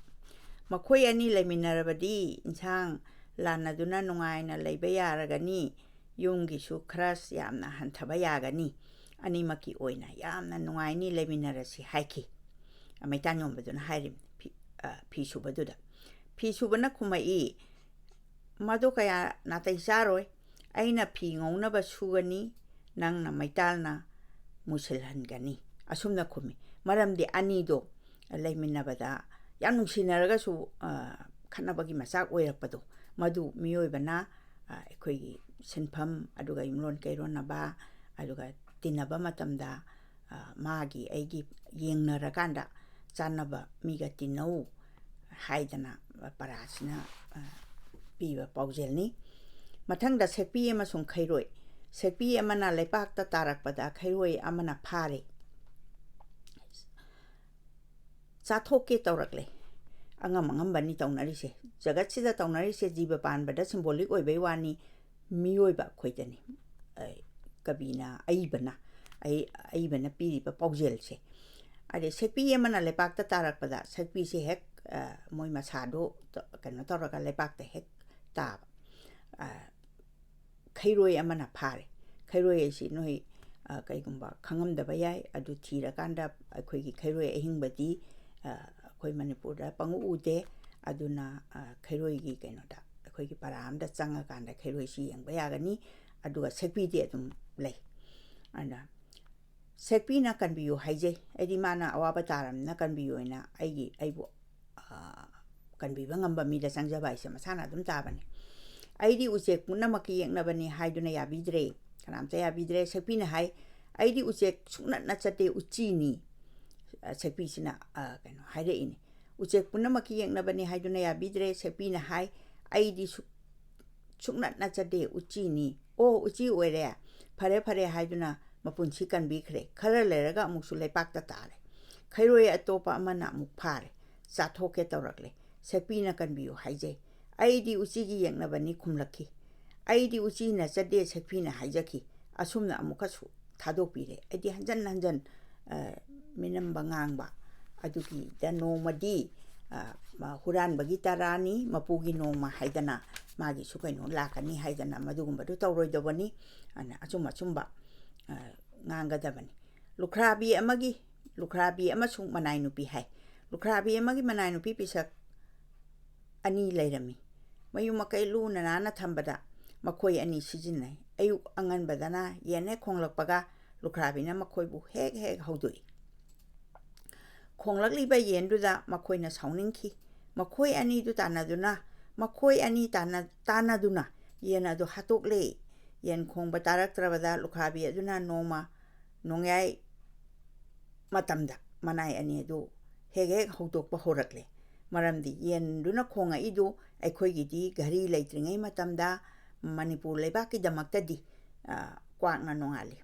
ꯃꯈꯣꯏ ꯑꯅꯤ ꯂꯩꯃꯤꯟꯅꯔꯕꯗꯤ ꯏꯟꯁꯥꯡ ꯂꯥꯟꯅꯗꯨꯅ ꯅꯨꯡꯉꯥꯏꯅ ꯂꯩꯕ ꯌꯥꯔꯒꯅꯤ, ꯌꯨꯝꯒꯤꯁꯨ ꯈꯔ ꯌꯥꯝꯅ ꯍꯟꯊꯕ ꯌꯥꯒꯅꯤ, ꯑꯅꯤꯃꯛꯀꯤ ꯑꯣꯏꯅ ꯌꯥꯝꯅ ꯅꯨꯡꯉꯥꯏꯅꯤ, ꯂꯩꯃꯤꯟꯅꯔꯁꯤ ꯍꯥꯏꯈꯤ꯫ ꯃꯩꯇꯥꯟ ꯌꯣꯟꯕꯗꯨꯅ ꯍꯥꯏꯔꯤꯕꯅꯤ ꯐꯤ, ꯑ, ꯐꯤ ꯁꯨꯕꯗꯨꯗ꯫ ꯐꯤ ꯁꯨꯕꯅ ꯈꯨꯝꯃꯛꯏ, "ꯃꯗꯨ ꯀꯌꯥ ꯅꯥꯇꯩ ꯆꯥꯔꯣꯏ, ꯑꯩꯅ ꯐꯤ ꯉꯧꯅꯕ ꯁꯨꯒꯅꯤ, ꯅꯪꯅ ꯃꯩꯇꯥꯜꯅ ꯃꯨꯁꯤꯜꯍꯟꯒꯅꯤ", ꯑꯁꯨꯝꯅ ꯈꯨꯝꯃꯤ꯫ ꯃꯔꯝꯗꯤ ꯑꯅꯤꯗꯣ ꯂꯩꯃꯤꯟꯅꯕꯗ ꯌꯥꯝ ꯅꯨꯡꯁꯤꯅꯔꯒꯁꯨ, ꯑ, ꯈꯠꯅꯕꯒꯤ ꯃꯆꯥꯛ ꯑꯣꯏꯔꯛꯄꯗꯣ, ꯃꯗꯨ ꯃꯤꯑꯣꯏꯕꯅ, ꯑ, ꯑꯩꯈꯣꯏꯒꯤ ꯁꯤꯟꯐꯝ, ꯑꯗꯨꯒ ꯌꯨꯝꯂꯣꯟ ꯀꯩꯔꯣꯟꯅꯕ, ꯑꯗꯨꯒ ꯇꯤꯟꯅꯕ ꯃꯇꯝꯗ, ꯑ, ꯃꯥꯒꯤ ꯑꯩꯒꯤ ꯌꯦꯡꯅꯔꯀꯥꯟꯗ ꯆꯥꯟꯅꯕ ꯃꯤꯒ ꯇꯤꯟꯅꯧ ꯍꯥꯏꯗꯅ ꯄꯔꯥꯁꯤꯅ, ꯑ, ꯄꯤꯕ ꯄꯥꯎꯖꯦꯜꯅꯤ꯫ ꯃꯊꯪꯗ ꯁꯦꯛꯄꯤ ꯑꯃꯁꯨꯡ ꯈꯩꯔꯣꯏ꯫ ꯁꯦꯛꯄꯤ ꯑꯃꯅ ꯂꯩꯄꯥꯛꯇ ꯇꯥꯔꯛꯄꯗ ꯈꯩꯔꯣꯏ ꯑꯃꯅ ꯐꯥꯔꯦ꯫ ꯆꯥꯊꯣꯛꯀꯦ ꯇꯧꯔꯛꯂꯦ꯫ ꯑꯉꯝ ꯑꯉꯝꯕꯅꯤ ꯇꯧꯅꯔꯤꯁꯦ꯫ ꯖꯒꯠꯁꯤꯗ ꯇꯧꯅꯔꯤꯁꯦ ꯖꯤꯕ ꯄꯥꯟꯕꯗ symbolic ꯑꯣꯏꯕꯩ ꯋꯥꯅꯤ, ꯃꯤꯑꯣꯏꯕ ꯑꯩꯈꯣꯏꯗꯅꯤ꯫ ꯑꯩ, ꯀꯕꯤꯅ, ꯑꯏꯕꯅ, ꯑꯩ, ꯑꯏꯕꯅ ꯄꯤꯔꯤꯕ ꯄꯥꯎꯖꯦꯜꯁꯦ꯫ ꯑꯗꯩ ꯁꯦꯛꯄꯤ ꯑꯃꯅ ꯂꯩꯄꯥꯛꯇ ꯇꯥꯔꯛꯄꯗ ꯁꯦꯛꯄꯤꯁꯦ ꯍꯦꯛ, ꯑ, ꯃꯣꯏ ꯃꯁꯥꯗꯣ ꯇ-, ꯀꯩꯅꯣ ꯇꯧꯔꯒ ꯂꯩꯄꯥꯛꯇ ꯍꯦꯛ ꯇꯥꯕ꯫ ꯑ, ꯈꯩꯔꯣꯏ ꯑꯃꯅ ꯐꯥꯔꯦ꯫ ꯈꯩꯔꯣꯏ ꯑꯁꯤ ꯅꯣꯏ, ꯑ, ꯀꯩꯒꯨꯝꯕ ꯈꯪꯉꯝꯗꯕ ꯌꯥꯏ꯫ ꯑꯗꯨ ꯊꯤꯔꯀꯥꯟꯗ ꯑꯩꯈꯣꯏꯒꯤ ꯈꯩꯔꯣꯏ ꯑꯍꯤꯡꯕꯗꯤ, ꯑ, ꯑꯩꯈꯣꯏ ꯃꯅꯤꯄꯨꯔꯗ ꯄꯪꯎ ꯎꯗꯦ꯫ ꯑꯗꯨꯅ, ꯑ, ꯈꯩꯔꯣꯏꯒꯤ ꯀꯩꯅꯣꯗ, ꯑꯩꯈꯣꯏꯒꯤ ꯄꯔꯥ ꯑꯝꯗ ꯆꯪꯉꯀꯥꯟꯗ ꯈꯩꯔꯣꯏꯁꯤ ꯌꯦꯡꯕ ꯌꯥꯒꯅꯤ꯫ ꯑꯗꯨꯒ ꯁꯦꯛꯄꯤꯗꯤ ꯑꯗꯨꯝ ꯂꯩ꯫ ꯑꯗ ꯁꯦꯛꯄꯤꯅ ꯀꯟꯕꯤꯌꯨ ꯍꯥꯏꯖꯩ꯫ ꯑꯩꯗꯤ ꯃꯥꯅ ꯑꯋꯥꯕ ꯇꯥꯔꯕꯅꯤꯅ ꯀꯟꯕꯤꯌꯨ ꯍꯥꯏꯅ ꯑꯩꯒꯤ, ꯑꯩꯕꯨ, ꯑ, ꯀꯟꯕꯤꯕ ꯉꯝꯕ ꯃꯤꯗ ꯆꯪꯖꯕ ꯍꯥꯏꯁꯦ ꯃꯁꯥꯅ ꯑꯗꯨꯝ ꯇꯥꯕꯅꯤ꯫ "ꯑꯩꯗꯤ ꯎꯆꯦꯛ ꯄꯨꯝꯅꯃꯛꯀꯤ ꯌꯦꯛꯅꯕꯅꯤ" ꯍꯥꯏꯗꯨꯅ ꯌꯥꯕꯤꯗ꯭ꯔꯦ꯫ ꯀꯅꯥꯝꯇ ꯌꯥꯕꯤꯗ꯭ꯔꯦ꯫ ꯁꯦꯛꯄꯤꯅ ꯍꯥꯏ, "ꯑꯩꯗꯤ ꯎꯆꯦꯛ ꯁꯨꯡꯅꯠ ꯅꯠꯆꯗꯦ, ꯎꯆꯤꯅꯤ"꯫ ꯑ, ꯁꯦꯛꯄꯤꯁꯤꯅ, ꯑ, ꯀꯩꯅꯣ ꯍꯥꯏꯔꯛꯏꯅꯤ꯫ "ꯎꯆꯦꯛ ꯄꯨꯝꯅꯃꯛꯀꯤ ꯌꯦꯛꯅꯕꯅꯤ" ꯍꯥꯏꯗꯨꯅ ꯌꯥꯕꯤꯗ꯭ꯔꯦ꯫ ꯁꯦꯛꯄꯤꯅ ꯍꯥꯏ, "ꯑꯩꯗꯤ ꯁꯨ-, ꯁꯨꯡꯅꯠ ꯅꯠꯆꯗꯦ, ꯎꯆꯤꯅꯤ"꯫ "ꯑꯣ, ꯎꯆꯤ ꯑꯣꯏꯔꯦ, ꯐꯔꯦ, ꯐꯔꯦ" ꯍꯥꯏꯗꯨꯅ ꯃꯄꯨꯟꯁꯤ ꯀꯟꯕꯤꯈ꯭ꯔꯦ꯫ ꯈꯔ ꯂꯩꯔꯒ ꯑꯃꯨꯛꯁꯨ ꯂꯩꯄꯥꯛꯇ ꯇꯥꯔꯦ꯫ ꯈꯩꯔꯣꯏ ꯑꯇꯣꯞꯄ ꯑꯃꯅ ꯑꯃꯨꯛ ꯐꯥꯔꯦ꯫ ꯆꯥꯊꯣꯛꯀꯦ ꯇꯧꯔꯛꯂꯦ꯫ ꯁꯦꯛꯄꯤꯅ ꯀꯟꯕꯤꯌꯨ ꯍꯥꯏꯖꯩ꯫ "ꯑꯩꯗꯤ ꯎꯆꯤꯒꯤ ꯌꯦꯛꯅꯕꯅꯤ" ꯈꯨꯝꯂꯛꯈꯤ꯫ "ꯑꯩꯗꯤ ꯎꯆꯤ ꯅꯠꯆꯗꯦ" ꯁꯦꯛꯄꯤꯅ ꯍꯥꯏꯖꯈꯤ꯫ ꯑꯁꯨꯝꯅ ꯑꯃꯨꯛꯀꯁꯨ ꯊꯥꯗꯣꯛꯄꯤꯔꯦ꯫ ꯑꯩꯗꯤ ꯍꯟꯖꯟ ꯍꯟꯖꯟ, ꯑ, ꯃꯤꯅꯝꯕ ꯉꯥꯡꯕ, ꯑꯗꯨꯒꯤꯗ ꯅꯣꯡꯃꯗꯤ, ꯑ, ꯃ-, ꯍꯨꯔꯥꯟꯕꯒꯤ ꯇꯔꯥꯅꯤ, ꯃꯄꯨꯒꯤ ꯅꯣꯡꯃ ꯍꯥꯏꯗꯅ ꯃꯥꯒꯤꯁꯨ ꯀꯩꯅꯣ ꯂꯥꯛꯀꯅꯤ ꯍꯥꯏꯗꯅ ꯃꯗꯨꯒꯨꯝꯕꯗꯨ ꯇꯧꯔꯣꯏꯗꯧꯕꯅꯤ꯫ ꯑꯗꯨꯅ ꯑꯆꯨꯝ ꯑꯆꯨꯝꯕ, ꯑ, ꯉꯥꯡꯒꯗꯕꯅꯤ꯫ ꯂꯨꯈ꯭ꯔꯥꯕꯤ ꯑꯃꯒꯤ, ꯂꯨꯈ꯭ꯔꯥꯕꯤ ꯑꯃꯁꯨꯡ ꯃꯅꯥꯏ ꯅꯨꯄꯤ ꯍꯥꯏ꯫ ꯂꯨꯈ꯭ꯔꯥꯕꯤ ꯑꯃꯒꯤ ꯃꯅꯥꯏ ꯅꯨꯄꯤ ꯄꯤꯁꯛ ꯑꯅꯤ ꯂꯩꯔꯝꯃꯤ꯫ ꯃꯌꯨꯝ ꯃꯀꯩ ꯂꯨꯅ ꯅꯥꯟꯅ ꯊꯝꯕꯗ ꯃꯈꯣꯏ ꯑꯅꯤ ꯁꯤꯖꯤꯟꯅꯩ꯫ ꯑꯌꯨꯛ ꯑꯉꯟꯕꯗꯅ ꯌꯦꯟ ꯍꯦꯛ ꯈꯣꯡꯂꯛꯄꯒ ꯂꯨꯈ꯭ꯔꯥꯕꯤꯅ ꯃꯈꯣꯏꯕꯨ ꯍꯦꯛ ꯍꯦꯛ ꯍꯧꯗꯣꯛꯏ꯫ ꯈꯣꯡꯂꯛꯂꯤꯕ ꯌꯦꯟꯗꯨꯗ ꯃꯈꯣꯏꯅ ꯁꯥꯎꯅꯤꯡꯈꯤ꯫ ꯃꯈꯣꯏ ꯑꯅꯤꯗꯨ ꯇꯥꯟꯅꯗꯨꯅ, ꯃꯈꯣꯏ ꯑꯅꯤ ꯇꯥꯟꯅ-, ꯇꯥꯟꯅꯗꯨꯅ ꯌꯦꯟ ꯑꯗꯨ ꯍꯥꯠꯇꯣꯛꯂꯦ꯫ ꯌꯦꯟ ꯈꯣꯡꯕ ꯇꯥꯔꯛꯇ꯭ꯔꯕꯗ ꯂꯨꯈ꯭ꯔꯥꯕꯤ ꯑꯗꯨꯅ ꯅꯣꯡꯃ ꯅꯣꯡꯌꯥꯏ ꯃꯇꯝꯗ ꯃꯅꯥꯏ ꯑꯅꯤ ꯑꯗꯨ ꯍꯦꯛ ꯍꯦꯛ ꯍꯧꯗꯣꯛꯄ ꯍꯧꯔꯛꯂꯦ꯫ ꯃꯔꯝꯗꯤ ꯌꯦꯟꯗꯨꯅ ꯈꯣꯡꯉꯛꯏꯗꯨ ꯑꯩꯈꯣꯏꯒꯤꯗꯤ ꯘꯔꯤ ꯂꯩꯇ꯭ꯔꯤꯉꯩ ꯃꯇꯝꯗ ꯃꯅꯤꯄꯨꯔ ꯂꯩꯕꯥꯛꯀꯤꯗꯃꯛꯇꯗꯤ, ꯑ, ꯀ꯭ꯋꯥꯛꯅ ꯅꯣꯡꯉꯥꯜꯂꯤ꯫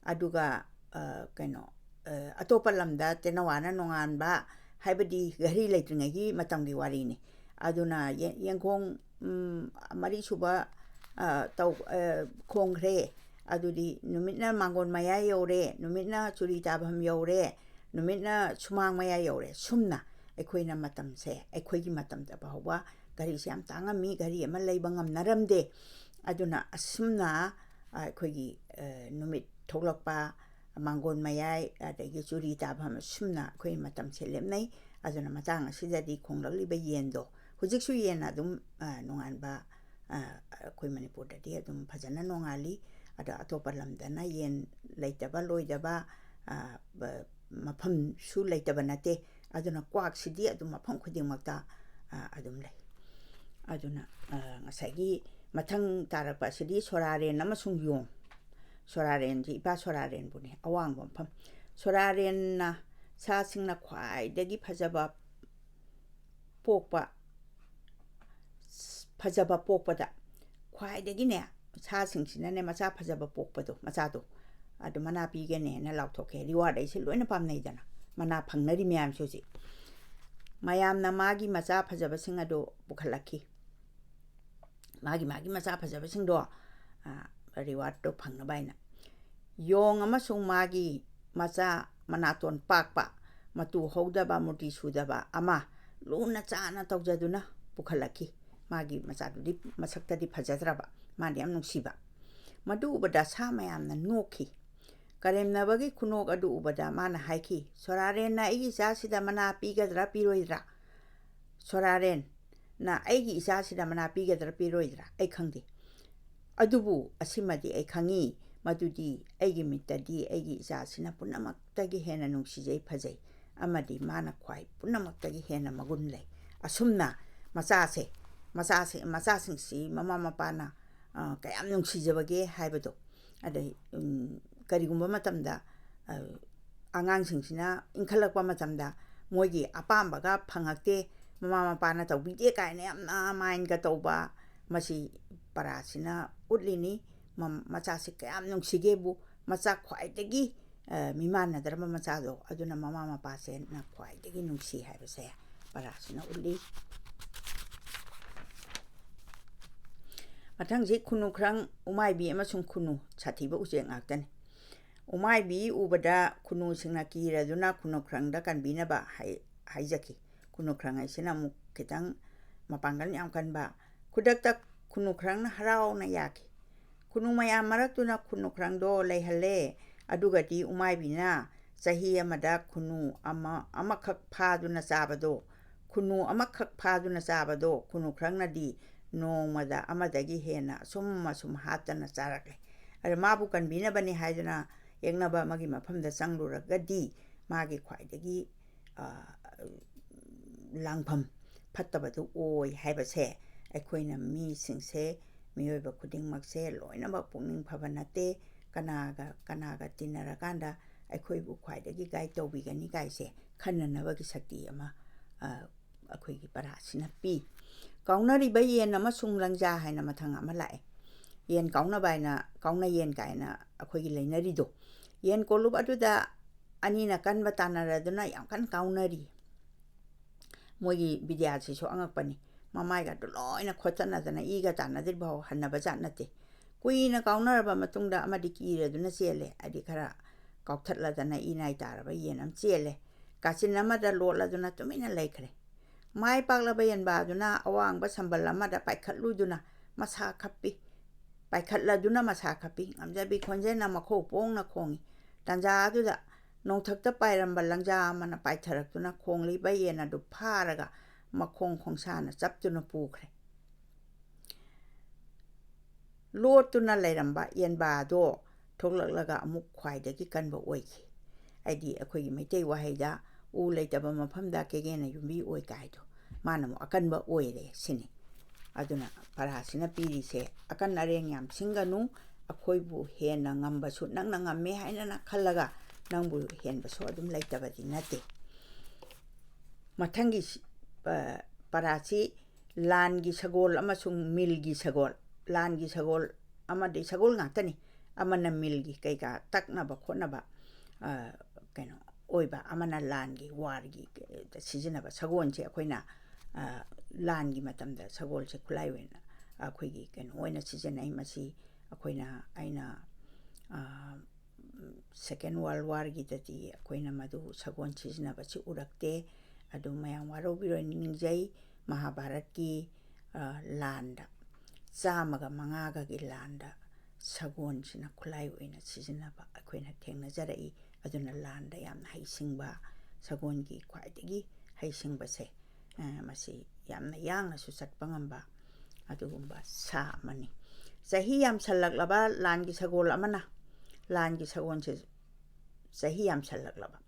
ꯑꯗꯨꯒ, ꯑ, ꯀꯩꯅꯣ, ꯑ, ꯑꯇꯣꯞꯄ ꯂꯝꯗ ꯇꯦꯅꯋꯥꯅ ꯅꯣꯡꯉꯥꯟꯕ ꯍꯥꯏꯕꯗꯤ ꯘꯔꯤ ꯂꯩꯇ꯭ꯔꯤꯉꯩꯒꯤ ꯃꯇꯝꯒꯤ ꯋꯥꯔꯤꯅꯤ꯫ ꯑꯗꯨꯅ ꯌꯦ-, ꯌꯦꯡꯈꯣꯡ, ꯎꯝ, ꯃꯔꯤꯁꯨꯕ, ꯑ, ꯇꯧ-, ꯑ, ꯈꯣꯡꯈ꯭ꯔꯦ꯫ ꯑꯗꯨꯗꯤ ꯅꯨꯃꯤꯠꯅ ꯃꯥꯡꯒꯣꯟ ꯃꯌꯥ ꯌꯧꯔꯦ, ꯅꯨꯃꯤꯠꯅ ꯆꯨꯔꯤ ꯇꯥꯐꯝ ꯌꯧꯔꯦ, ꯅꯨꯃꯤꯠꯅ ꯁꯨꯃꯥꯡ ꯃꯌꯥ ꯌꯧꯔꯦ꯫ ꯁꯨꯝꯅ ꯑꯩꯈꯣꯏꯅ ꯃꯇꯝꯁꯦ, ꯑꯩꯈꯣꯏꯒꯤ ꯃꯇꯝꯗ ꯐꯥꯎꯕ ꯘꯔꯤꯁꯦ ꯌꯥꯝ ꯇꯥꯡꯉꯝꯃꯤ, ꯘꯔꯤ ꯑꯃ ꯂꯩꯕ ꯉꯝꯅꯔꯝꯗꯦ꯫ ꯑꯗꯨꯅ ꯑꯁꯨꯝꯅ, ꯑ, ꯑꯩꯈꯣꯏꯒꯤ, ꯑ, ꯅꯨꯃꯤꯠ ꯊꯣꯛꯂꯛꯄ, ꯃꯥꯡꯒꯣꯟ ꯃꯌꯥꯏ, ꯑꯗꯒꯤ ꯆꯨꯔꯤ ꯇꯥꯐꯝ, ꯑꯁꯨꯝꯅ ꯑꯩꯈꯣꯏ ꯃꯇꯝꯁꯦ ꯂꯦꯞꯅꯩ꯫ ꯑꯗꯨꯅ ꯃꯇꯥꯡ ꯑꯁꯤꯗꯗꯤ ꯈꯣꯡꯂꯛꯂꯤꯕ ꯌꯦꯟꯗꯣ, ꯍꯧꯖꯤꯛꯁꯨ ꯌꯦꯟ ꯑꯗꯨꯝ, ꯑ, ꯅꯣꯡꯉꯥꯟꯕ, ꯑ, ꯑꯩꯈꯣꯏ ꯃꯅꯤꯄꯨꯔꯗꯗꯤ ꯑꯗꯨꯝ ꯐꯖꯅ ꯅꯣꯡꯉꯥꯜꯂꯤ꯫ ꯑꯗꯣ ꯑꯇꯣꯞꯄ ꯂꯝꯗꯅ ꯌꯦꯟ ꯂꯩꯇꯕ ꯂꯣꯏꯗꯕ, ꯑ, ꯕ-, ꯃꯐꯝꯁꯨ ꯂꯩꯇꯕ ꯅꯠꯇꯦ꯫ ꯑꯗꯨꯅ ꯀ꯭ꯋꯥꯛꯁꯤꯗꯤ ꯑꯗꯨꯝ ꯃꯐꯝ ꯈꯨꯗꯤꯡꯃꯛꯇ, ꯑ, ꯑꯗꯨꯝ ꯂꯩ꯫ ꯑꯗꯨꯅ, ꯑ, ꯉꯁꯥꯏꯒꯤ ꯃꯊꯪ ꯇꯥꯔꯛꯄ ꯑꯁꯤꯗꯤ ꯁꯣꯔꯥꯔꯦꯟ ꯑꯃꯁꯨꯡ ꯌꯣꯡ꯫ ꯁꯣꯔꯥꯔꯦꯟꯁꯤ ꯏꯄꯥ ꯁꯣꯔꯥꯔꯦꯟꯕꯨꯅꯤ, ꯑꯋꯥꯡꯕ ꯃꯐꯝ꯫ ꯁꯣꯔꯥꯔꯦꯟꯅ ꯁꯥꯁꯤꯡꯅ ꯈ꯭ꯋꯥꯏꯗꯒꯤ ꯐꯖꯕ ꯄꯣꯛꯄ, ꯐꯖꯕ ꯄꯣꯛꯄꯗ ꯈ꯭ꯋꯥꯏꯗꯒꯤꯅꯦ, ꯁꯥꯁꯤꯡꯁꯤꯅꯅꯦ ꯃꯆꯥ ꯐꯖꯕ ꯄꯣꯛꯄꯗꯣ, ꯃꯆꯥꯗꯣ, ꯑꯗꯨ ꯃꯅꯥ ꯄꯤꯒꯅꯦꯅ ꯂꯥꯎꯊꯣꯛꯈꯤ꯫ ꯔꯤꯋꯥꯔꯗ ꯑꯩꯁꯦ ꯂꯣꯏꯅ ꯄꯥꯝꯅꯩꯗꯅ, ꯃꯅꯥ ꯐꯪꯅꯔꯤ ꯃꯌꯥꯝꯁꯦ ꯍꯧꯖꯤꯛ꯫ ꯃꯌꯥꯝꯅ ꯃꯥꯒꯤ ꯃꯆꯥ ꯐꯖꯕꯁꯤꯡ ꯑꯗꯨ ꯄꯨꯈꯠꯂꯛꯈꯤ꯫ ꯃꯥꯒꯤ, ꯃꯥꯒꯤ ꯃꯆꯥ ꯐꯖꯕꯁꯤꯡꯗꯣ, ꯑ, ꯔꯤꯋꯥꯔꯗꯇꯣ ꯐꯪꯅꯕ ꯍꯥꯏꯅ꯫ ꯌꯣꯡ ꯑꯃꯁꯨꯡ ꯃꯥꯒꯤ ꯃꯆꯥ ꯃꯅꯥꯇꯣꯟ ꯄꯥꯛꯄ, ꯃꯇꯨ ꯍꯧꯗꯕ, ꯃꯨꯔꯇꯤ ꯁꯨꯗꯕ ꯑꯃ ꯂꯨꯅ ꯆꯥꯅ ꯇꯧꯖꯗꯨꯅ ꯄꯨꯈꯠꯂꯛꯈꯤ꯫ ꯃꯥꯒꯤ ꯃꯆꯥꯗꯨꯗꯤ ꯃꯁꯛꯇꯗꯤ ꯐꯖꯗ꯭ꯔꯕ, ꯃꯥꯗꯤ ꯌꯥꯝ ꯅꯨꯡꯁꯤꯕ꯫ ꯃꯗꯨ ꯎꯕꯗ ꯁꯥ ꯃꯌꯥꯝꯅ ꯅꯣꯛꯈꯤ꯫ ꯀꯔꯦꯝꯅꯕꯒꯤ ꯈꯨꯅꯣꯛ ꯑꯗꯨ ꯎꯕꯗ ꯃꯥꯅ ꯍꯥꯏꯈꯤ, "ꯁꯣꯔꯥꯔꯦꯟꯅ ꯑꯩꯒꯤ ꯏꯆꯥꯁꯤꯗ ꯃꯅꯥ ꯄꯤꯒꯗ꯭ꯔꯥ ꯄꯤꯔꯣꯏꯗ꯭ꯔꯥ? ꯁꯣꯔꯥꯔꯦꯟꯅ ꯑꯩꯒꯤ ꯏꯆꯥꯁꯤꯗ ꯃꯅꯥ ꯄꯤꯒꯗ꯭ꯔꯥ ꯄꯤꯔꯣꯏꯗ꯭ꯔꯥ ꯑꯩ ꯈꯪꯗꯦ꯫ ꯑꯗꯨꯕꯨ ꯑꯁꯤꯃꯗꯤ ꯑꯩ ꯈꯪꯉꯤ, ꯃꯗꯨꯗꯤ ꯑꯩꯒꯤ ꯃꯤꯠꯇꯗꯤ ꯑꯩꯒꯤ ꯏꯆꯥꯁꯤꯅ ꯄꯨꯝꯅꯃꯛꯇꯒꯤ ꯍꯦꯟꯅ ꯅꯨꯡꯁꯤꯖꯩ, ꯐꯖꯩ, ꯑꯃꯗꯤ ꯃꯥꯅ ꯈ꯭ꯋꯥꯏ ꯄꯨꯝꯅꯃꯛꯇꯒꯤ ꯍꯦꯟꯅ ꯃꯒꯨꯟ ꯂꯩ"꯫ ꯑꯁꯨꯝꯅ ꯃꯆꯥꯁꯦ, ꯃꯆꯥꯁꯦ, ꯃꯆꯥꯁꯤꯡꯁꯤ ꯃꯃꯥ ꯃꯄꯥꯅ, ꯑ, ꯀꯌꯥꯝ ꯅꯨꯡꯁꯤꯖꯕꯒꯦ ꯍꯥꯏꯕꯗꯣ꯫ ꯑꯗꯩ, ꯎꯝ, ꯀꯔꯤꯒꯨꯝꯕ ꯃꯇꯝꯗ, ꯑ, ꯑꯉꯥꯡꯁꯤꯡꯁꯤꯅ ꯏꯟꯈꯠꯂꯛꯄ ꯃꯇꯝꯗ ꯃꯣꯏꯒꯤ ꯑꯄꯥꯝꯕꯒ ꯐꯪꯉꯛꯇꯦ, ꯃꯃꯥ ꯃꯄꯥꯅ ꯇꯧꯕꯤꯗꯦ ꯀꯥꯏꯅ ꯌꯥꯝꯅ ꯃꯥꯏꯟꯒ ꯇꯧꯕ, ꯃꯁꯤ ꯄꯔꯥꯁꯤꯅ ꯎꯠꯂꯤꯅꯤ꯫ ꯃꯝ-, ꯃꯆꯥꯁꯤ ꯀꯌꯥꯝ ꯅꯨꯡꯁꯤꯒꯦꯕꯨ, ꯃꯆꯥ ꯈ꯭ꯋꯥꯏꯗꯒꯤ, ꯑ, ꯃꯤꯃꯥꯟꯅꯗ꯭ꯔꯕ ꯃꯆꯥꯗꯣ, ꯑꯗꯨꯅ ꯃꯃꯥ ꯃꯄꯥꯁꯦꯅ ꯈ꯭ꯋꯥꯏꯗꯒꯤ ꯅꯨꯡꯁꯤ ꯍꯥꯏꯕꯁꯦ ꯄꯔꯥꯁꯤꯅ ꯎꯠꯂꯤ꯫ ꯃꯊꯪꯁꯤ ꯈꯨꯅꯨꯈ꯭ꯔꯪ, ꯎꯃꯥꯏꯕꯤ ꯑꯃꯁꯨꯡ ꯈꯨꯅꯨ, ꯁꯥꯊꯤꯕ ꯎꯆꯦꯛ ꯉꯥꯛꯇꯅꯤ꯫ ꯎꯃꯥꯏꯕꯤ ꯎꯕꯗ ꯈꯨꯅꯨꯁꯤꯡꯅ ꯀꯤꯔꯗꯨꯅ ꯈꯨꯅꯨꯈ꯭ꯔꯪꯗ ꯀꯟꯕꯤꯅꯕ ꯍꯥꯏ-, ꯍꯥꯏꯖꯈꯤ꯫ ꯈꯨꯅꯨꯈ꯭ꯔꯪ ꯍꯥꯏꯁꯤꯅ ꯑꯃꯨꯛ ꯈꯤꯇꯪ ꯃꯄꯥꯡꯒꯜ ꯌꯥꯝ ꯀꯟꯕ꯫ ꯈꯨꯗꯛꯇ ꯈꯨꯅꯨꯈ꯭ꯔꯪꯅ ꯍꯔꯥꯎꯅ ꯌꯥꯈꯤ꯫ ꯈꯨꯅꯨ ꯃꯌꯥꯝ ꯃꯔꯛꯇꯨꯅ ꯈꯨꯅꯨꯈ꯭ꯔꯪꯗꯣ ꯂꯩꯍꯜꯂꯦ꯫ ꯑꯗꯨꯒꯗꯤ ꯎꯃꯥꯏꯕꯤꯅ ꯆꯍꯤ ꯑꯃꯗ ꯈꯨꯅꯨ ꯑꯃ, ꯑꯃꯈꯛ ꯐꯥꯗꯨꯅ ꯆꯥꯕꯗꯣ, ꯈꯨꯅꯨ ꯑꯃꯈꯛ ꯐꯥꯗꯨꯅ ꯆꯥꯕꯗꯣ ꯈꯨꯅꯨꯈ꯭ꯔꯪꯅꯗꯤ ꯅꯣꯡꯃꯗ ꯑꯃꯗꯒꯤ ꯍꯦꯟꯅ ꯑꯁꯨꯝ ꯑꯁꯨꯝ ꯍꯥꯠꯇꯅ ꯆꯥꯔꯛꯂꯦ꯫ ꯑꯗ ꯃꯥꯕꯨ ꯀꯟꯕꯤꯅꯕꯅꯤ ꯍꯥꯏꯗꯨꯅ ꯌꯦꯛꯅꯕ ꯑꯃꯒꯤ ꯃꯐꯝꯗ ꯆꯪꯂꯨꯔꯒꯗꯤ ꯃꯥꯒꯤ ꯈ꯭ꯋꯥꯏꯗꯒꯤ, ꯑ, ꯂꯥꯡꯐꯝ ꯐꯠꯇꯕꯗꯨ ꯑꯣꯏ ꯍꯥꯏꯕꯁꯦ ꯑꯩꯈꯣꯏꯅ ꯃꯤꯁꯤꯡꯁꯦ, ꯃꯤꯑꯣꯏꯕ ꯈꯨꯗꯤꯡꯃꯛꯁꯦ ꯂꯣꯏꯅꯃꯛ ꯄꯨꯛꯅꯤꯡ ꯐꯕ ꯅꯠꯇꯦ꯫ ꯀꯅꯥꯒ, ꯀꯅꯥꯒ ꯇꯤꯟꯅꯔꯀꯥꯟꯗ ꯑꯩꯈꯣꯏꯕꯨ ꯈ꯭ꯋꯥꯏꯗꯒꯤ ꯒꯥꯏꯗ ꯇꯧꯕꯤꯒꯅꯤ ꯀꯥꯏꯁꯦ ꯈꯟꯅꯅꯕꯒꯤ ꯁꯛꯇꯤ ꯑꯃ, ꯑ, ꯑꯩꯈꯣꯏꯒꯤ ꯄꯔꯥꯁꯤꯅ ꯄꯤ꯫ ꯀꯥꯎꯅꯔꯤꯕ ꯌꯦꯟ ꯑꯃꯁꯨꯡ ꯂꯪꯖꯥ ꯍꯥꯏꯅ ꯃꯊꯪ ꯑꯃ ꯂꯥꯛꯑꯦ꯫ ꯌꯦꯟ ꯀꯥꯎꯅꯕ ꯍꯥꯏꯅ, ꯀꯥꯎꯅ ꯌꯦꯟ ꯀꯥꯏꯅ ꯑꯩꯈꯣꯏꯒꯤ ꯂꯩꯅꯔꯤꯗꯣ꯫ ꯌꯦꯟ ꯀꯣꯂꯨꯞ ꯑꯗꯨꯗ ꯑꯅꯤꯅ ꯀꯟꯕ ꯇꯥꯟꯅꯔꯗꯨꯅ ꯌꯥꯝ ꯀꯟꯅ ꯀꯥꯎꯅꯔꯤ꯫ ꯃꯣꯏꯒꯤ ꯕꯤꯗ꯭ꯌꯥꯁꯤꯁꯨ ꯑꯉꯛꯄꯅꯤ꯫ ꯃꯃꯥꯏꯒꯗꯨ ꯂꯣꯏꯅ ꯈꯣꯠꯇꯠꯅꯗꯅ ꯏꯒ ꯇꯥꯟꯅꯗ꯭ꯔꯤ ꯐꯥꯎ ꯍꯟꯅꯕ ꯖꯥꯠ ꯅꯠꯇꯦ꯫ ꯀꯨꯏꯅ ꯀꯥꯎꯅꯔꯕ ꯃꯇꯨꯡꯗ ꯑꯃꯗꯤ ꯀꯤꯔꯗꯨꯅ ꯆꯦꯜꯂꯦ, ꯍꯥꯏꯗꯤ ꯈꯔ ꯀꯥꯎꯊꯠꯂꯗꯅ ꯏ ꯅꯥꯏ ꯇꯥꯔꯕ ꯌꯦꯟ ꯑꯃ ꯆꯦꯜꯂꯦ꯫ ꯀꯥꯆꯤꯟ ꯑꯃꯗ ꯂꯣꯠꯂꯗꯨꯅ ꯇꯨꯃꯤꯟꯅ ꯂꯩꯈ꯭ꯔꯦ꯫ ꯃꯥꯏ ꯄꯥꯛꯂꯕ ꯌꯦꯟꯕꯥꯗꯨꯅ ꯑꯋꯥꯡꯕ ꯁꯝꯕꯜ ꯑꯃꯗ ꯄꯥꯏꯈꯠꯂꯨꯗꯨꯅ ꯃꯁꯥ ꯈꯞꯄꯤ꯫ ꯄꯥꯏꯈꯠꯂꯗꯨꯅ ꯃꯁꯥ ꯈꯞꯄꯤ꯫ ꯉꯝꯖꯕꯤ ꯈꯣꯟꯖꯦꯜꯅ ꯃꯈꯣꯡ ꯄꯣꯡꯅ ꯈꯣꯡꯏ꯫ ꯇꯥꯟꯖꯥ ꯑꯗꯨꯗ ꯅꯣꯡꯊꯛꯇ ꯄꯥꯏꯔꯝꯕ ꯂꯪꯖꯥ ꯑꯃꯅ ꯄꯥꯏꯊꯔꯛꯇꯨꯅ ꯈꯣꯡꯂꯤꯕ ꯌꯦꯟ ꯑꯗꯨ ꯐꯥꯔꯒ ꯃꯈꯣꯡ ꯈꯣꯡꯁꯥꯅ ꯆꯞꯇꯨꯅ ꯄꯨꯈ꯭ꯔꯦ꯫ ꯂꯣꯠꯇꯨꯅ ꯂꯩꯔꯝꯕ ꯌꯦꯟꯕꯥꯗꯣ ꯊꯣꯛꯂꯛꯂꯒ ꯑꯃꯨꯛ ꯈ꯭ꯋꯥꯏꯗꯒꯤ ꯀꯟꯕ ꯑꯣꯏꯈꯤ꯫ ꯍꯥꯏꯗꯤ, ꯑꯩꯈꯣꯏꯒꯤ ꯃꯩꯇꯩ ꯋꯥꯍꯩꯗ "ꯎ ꯂꯩꯇꯕ ꯃꯐꯝꯗ ꯀꯦꯒꯦꯅ ꯌꯨꯝꯕꯤ ꯑꯣꯏ" ꯀꯥꯏꯗꯣ, ꯃꯥꯅ ꯑꯃꯨꯛ ꯑꯀꯟꯕ ꯑꯣꯏꯔꯦ ꯁꯤꯅꯤ꯫ ꯑꯗꯨꯅ ꯄꯔꯥꯁꯤꯅ ꯄꯤꯔꯤꯁꯦ, ꯑꯀꯟ ꯑꯔꯦꯡ ꯌꯥꯝ ꯁꯤꯡꯒꯅꯨ, ꯑꯩꯈꯣꯏꯕꯨ ꯍꯦꯟꯅ ꯉꯝꯕꯁꯨ ꯅꯪꯅ ꯉꯝꯃꯦ ꯍꯥꯏꯅꯅ ꯈꯜꯂꯒ ꯅꯪꯕꯨ ꯍꯦꯟꯕꯁꯨ ꯑꯗꯨꯝ ꯂꯩꯇꯕꯗꯤ ꯅꯠꯇꯦ꯫ ꯃꯊꯪꯒꯤ ꯁꯤ-, ꯑ, ꯄꯔꯥꯁꯤ ꯂꯥꯟꯒꯤ ꯁꯒꯣꯜ ꯑꯃꯁꯨꯡ ꯃꯤꯜꯒꯤ ꯁꯒꯣꯜ, ꯂꯥꯟꯒꯤ ꯁꯒꯣꯜ ꯑꯃꯗꯤ ꯁꯒꯣꯜ ꯉꯥꯛꯇꯅꯤ꯫ ꯑꯃꯅ ꯃꯤꯜꯒꯤ ꯀꯩꯀꯥ ꯇꯛꯅꯕ ꯈꯣꯠꯅꯕ, ꯑ, ꯀꯩꯅꯣ ꯑꯣꯏꯕ, ꯑꯃꯅ ꯂꯥꯟꯒꯤ, ꯋꯥꯔꯒꯤ ꯁꯤꯖꯤꯟꯅꯕ ꯁꯒꯣꯜꯁꯦ ꯑꯩꯈꯣꯏꯅ, ꯑ, ꯂꯥꯟꯒꯤ ꯃꯇꯝꯗ ꯁꯒꯣꯜꯁꯦ ꯈꯨꯠꯂꯥꯏ ꯑꯣꯏꯅ ꯑꯩꯈꯣꯏꯒꯤ ꯀꯩꯅꯣ ꯑꯣꯏꯅ ꯁꯤꯖꯤꯟꯅꯩ꯫ ꯃꯁꯤ ꯑꯩꯈꯣꯏꯅ, ꯑꯩꯅ, ꯑ, Second World War ꯒꯤꯗꯗꯤ ꯑꯩꯈꯣꯏꯅ ꯃꯗꯨ ꯁꯒꯣꯜ ꯁꯤꯖꯤꯟꯅꯕꯁꯤ ꯎꯔꯛꯇꯦ꯫ ꯑꯗꯨ ꯃꯌꯥꯝ ꯋꯥꯔꯧꯕꯤꯔꯣꯏ ꯅꯤꯡꯖꯩ꯫ ꯃꯍꯥꯚꯥꯔꯠꯀꯤ, ꯑ, ꯂꯥꯟꯗ, ꯆꯥꯝꯃꯒ ꯃꯉꯥꯒꯒꯤ ꯂꯥꯟꯗ ꯁꯒꯣꯜꯁꯤꯅ ꯈꯨꯠꯂꯥꯏ ꯑꯣꯏꯅ ꯁꯤꯖꯤꯟꯅꯕ ꯑꯩꯈꯣꯏꯅ ꯊꯦꯡꯅꯖꯔꯛꯏ꯫ ꯑꯗꯨꯅ ꯂꯥꯟꯗ ꯌꯥꯝꯅ ꯍꯩꯁꯤꯡꯕ, ꯁꯒꯣꯜꯒꯤ ꯈ꯭ꯋꯥꯏꯗꯒꯤ ꯍꯩꯁꯤꯡꯕꯁꯦ, ꯑ, ꯃꯁꯤ ꯌꯥꯝꯅ ꯌꯥꯡꯅꯁꯨ ꯆꯠꯄ ꯉꯝꯕ ꯑꯗꯨꯒꯨꯝꯕ ꯁꯥ ꯑꯃꯅꯤ꯫ ꯆꯍꯤ ꯌꯥꯝꯁꯜꯂꯛꯂꯕ ꯂꯥꯟꯒꯤ ꯁꯒꯣꯜ ꯑꯃꯅ, ꯂꯥꯟꯒꯤ ꯁꯒꯣꯜꯁꯦ ꯆꯍꯤ ꯌꯥꯝꯁꯜꯂꯛꯂꯕ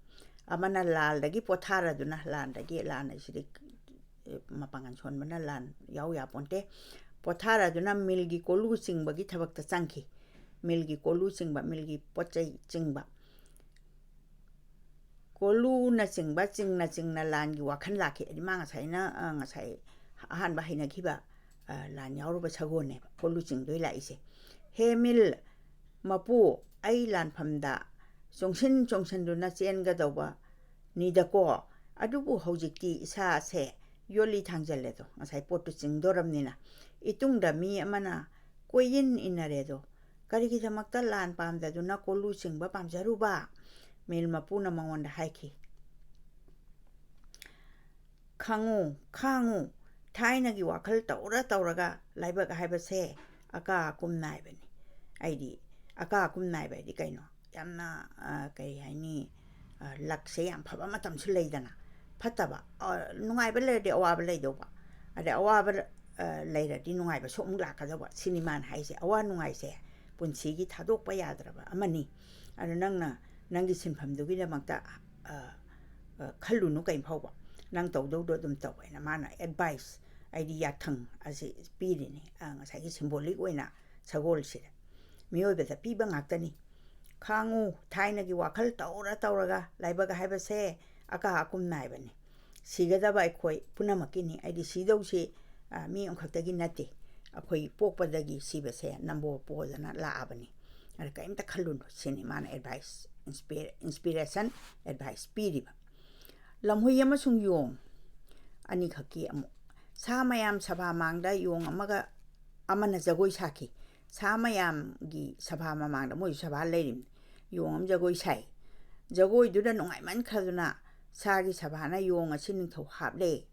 ꯑꯃꯅ ꯂꯥꯟꯗꯒꯤ ꯄꯣꯊꯥꯔꯗꯨꯅ, ꯂꯥꯟꯗꯒꯤ, ꯂꯥꯟ ꯍꯥꯏꯁꯤꯗꯤ ꯃꯄꯥꯡꯒꯜ ꯁꯣꯟꯕꯅ ꯂꯥꯟ ꯌꯥꯎ ꯌꯥꯄꯣꯟꯇꯦ꯫ ꯄꯣꯊꯥꯔꯗꯨꯅ ꯃꯤꯜꯒꯤ ꯀꯣꯂꯨ ꯆꯤꯡꯕꯒꯤ ꯊꯕꯛꯇ ꯆꯪꯈꯤ꯫ ꯃꯤꯜꯒꯤ ꯀꯣꯂꯨ ꯆꯤꯡꯕ, ꯃꯤꯜꯒꯤ ꯄꯣꯠ ꯆꯩ ꯆꯤꯡꯕ, ꯀꯣꯂꯨꯅꯆꯤꯡꯕ ꯆꯤꯡꯅ ꯆꯤꯡꯅ ꯂꯥꯟꯒꯤ ꯋꯥꯈꯜ ꯂꯥꯛꯈꯤ꯫ ꯍꯥꯏꯗꯤ, ꯃꯥ ꯉꯁꯥꯏꯅ, ꯑ, ꯉꯁꯥꯏ ꯑꯍꯥꯟꯕ ꯍꯩꯅꯈꯤꯕ, ꯑ, ꯂꯥꯟ ꯌꯥꯎꯔꯨꯕ ꯁꯒꯣꯜꯅꯦꯕ ꯀꯣꯂꯨ ꯆꯤꯡꯗꯣꯏ ꯂꯥꯛꯏꯁꯦ꯫ "ꯍꯦ ꯃꯤꯜ ꯃꯄꯨ, ꯑꯩ ꯂꯥꯟꯐꯝꯗ ꯆꯣꯡꯁꯤꯟ ꯆꯣꯡꯁꯤꯟꯗꯨꯅ ꯆꯦꯟꯒꯗꯧꯕ ꯅꯤꯗꯀꯣ, ꯑꯗꯨꯕꯨ ꯍꯧꯖꯤꯛꯇꯤ ꯏꯁꯥꯁꯦ ꯌꯣꯠꯂꯤ ꯊꯥꯡꯖꯜꯂꯦꯗꯣ", ꯉꯁꯥꯏ ꯄꯣꯠꯇꯨ ꯆꯤꯡꯗꯣꯔꯝꯅꯤꯅ, "ꯏꯇꯨꯡꯗ ꯃꯤ ꯑꯃꯅ ꯀꯣꯏꯏꯟ ꯏꯟꯅꯔꯦꯗꯣ, ꯀꯔꯤꯒꯤꯗꯃꯛꯇ ꯂꯥꯟ ꯄꯥꯝꯗꯗꯨꯅ ꯀꯣꯂꯨ ꯆꯤꯡꯕ ꯄꯥꯝꯖꯔꯨꯕ?" ꯃꯤꯜ ꯃꯄꯨꯅ ꯃꯉꯣꯟꯗ ꯍꯥꯏꯈꯤ꯫ ꯈꯪꯉꯨ, ꯈꯥꯡꯉꯨ, ꯊꯥꯏꯅꯒꯤ ꯋꯥꯈꯜ ꯇꯧꯔ ꯇꯧꯔꯒ ꯂꯥꯏꯕꯛ ꯍꯥꯏꯕꯁꯦ ꯑꯀꯥ ꯑꯀꯨꯝ ꯅꯥꯏꯕꯅꯤ꯫ ꯑꯩꯗꯤ ꯑꯀꯥ ꯑꯀꯨꯝ ꯅꯥꯏꯕ ꯍꯥꯏꯗꯤ ꯀꯩꯅꯣ? ꯌꯥꯝꯅ, ꯑ, ꯀꯩ ꯍꯥꯏꯅꯤ, ꯑ, ꯂꯛꯁꯦ ꯌꯥꯝ ꯐꯕ ꯃꯇꯝꯁꯨ ꯂꯩꯗꯅ, ꯐꯠꯇꯕ, ꯑ, ꯅꯨꯡꯉꯥꯏꯕ ꯂꯩꯔꯗꯤ ꯑꯋꯥꯕ ꯂꯩꯗꯧꯕ, ꯑꯗꯩ ꯑꯋꯥꯕ, ꯑ, ꯂꯩꯔꯗꯤ ꯅꯨꯡꯉꯥꯏꯕꯁꯨ ꯑꯃꯨꯛ ꯂꯥꯛꯀꯗꯧꯕ꯫ ꯁꯤꯅꯤ ꯃꯥꯅ ꯍꯥꯏꯁꯦ꯫ ꯑꯋꯥ ꯅꯨꯡꯉꯥꯏꯁꯦ ꯄꯨꯟꯁꯤꯒꯤ ꯊꯥꯗꯣꯛꯄ ꯌꯥꯗ꯭ꯔꯕ ꯑꯃꯅꯤ꯫ ꯑꯗꯨ ꯅꯪꯅ ꯅꯪꯒꯤ ꯁꯤꯟꯐꯝꯗꯨꯒꯤꯗꯃꯛꯇ, ꯑ, ꯑ, ꯈꯜꯂꯨꯅꯨ ꯀꯩꯝ ꯐꯥꯎꯕ꯫ ꯅꯪ ꯇꯧꯗꯧꯗꯣ ꯑꯗꯨꯝ ꯇꯧ ꯍꯥꯏꯅ ꯃꯥꯅ advice, ꯑꯩꯗꯤ ꯌꯥꯊꯪ ꯑꯁꯤ ꯄꯤꯔꯤꯅꯤ, ꯑ, ꯉꯁꯥꯏꯒꯤ symbolic ꯑꯣꯏꯅ ꯁꯒꯣꯜꯁꯤꯗ꯫ ꯃꯤꯑꯣꯏꯕꯗ ꯄꯤꯕ ꯉꯥꯛꯇꯅꯤ꯫ ꯈꯥꯡꯉꯨ, ꯊꯥꯏꯅꯒꯤ ꯋꯥꯈꯜ ꯇꯧꯔ ꯇꯧꯔꯒ ꯂꯥꯏꯕꯛ ꯍꯥꯏꯕꯁꯦ ꯑꯀꯥ ꯑꯀꯨꯝ ꯅꯥꯏꯕꯅꯤ꯫ ꯁꯤꯒꯗꯕ ꯑꯩꯈꯣꯏ ꯄꯨꯝꯅꯃꯛꯀꯤꯅꯤ꯫ ꯑꯩꯗꯤ ꯁꯤꯗꯧꯁꯤ, ꯑ, ꯃꯤ ꯑꯃꯈꯛꯇꯒꯤ ꯅꯠꯇꯦ꯫ ꯑꯩꯈꯣꯏ ꯄꯣꯛꯄꯗꯒꯤ ꯁꯤꯕꯁꯦ ꯅꯝꯕꯣ ꯄꯣꯗꯅ ꯂꯥꯛꯑꯕꯅꯤ꯫ ꯑꯗ ꯀꯔꯤꯝꯇ ꯈꯜꯂꯨꯅꯨ꯫ ꯁꯤꯅꯤ ꯃꯥꯅ advice, inspir-, inspiration advice ꯄꯤꯔꯤꯕ꯫ ꯂꯝꯍꯨꯏ ꯑꯃꯁꯨꯡ ꯌꯣꯡ ꯑꯅꯤꯈꯛꯀꯤ ꯑꯃꯨꯛ꯫ ꯁꯥ ꯃꯌꯥꯝ ꯁꯚꯥ ꯃꯥꯡꯗ ꯌꯣꯡ ꯑꯃꯒ ꯑꯃꯅ ꯖꯒꯣꯏ ꯁꯥꯈꯤ꯫ ꯁꯥ ꯃꯌꯥꯝꯒꯤ ꯁꯚꯥ ꯃꯃꯥꯡꯗ, ꯃꯣꯏꯁꯨ ꯁꯚꯥ ꯂꯩꯔꯤꯕꯅꯤ, ꯌꯣꯡ ꯑꯃ ꯖꯒꯣꯏ ꯁꯥꯏ꯫ ꯖꯒꯣꯏꯗꯨꯗ ꯅꯨꯡꯉꯥꯏꯃꯟꯈ꯭ꯔꯗꯨꯅ ꯁꯥꯒꯤ ꯁꯚꯥꯅ ꯌꯣꯡ ꯑꯁꯤ ꯅꯤꯡꯊꯧ ꯍꯥꯞꯂꯦ꯫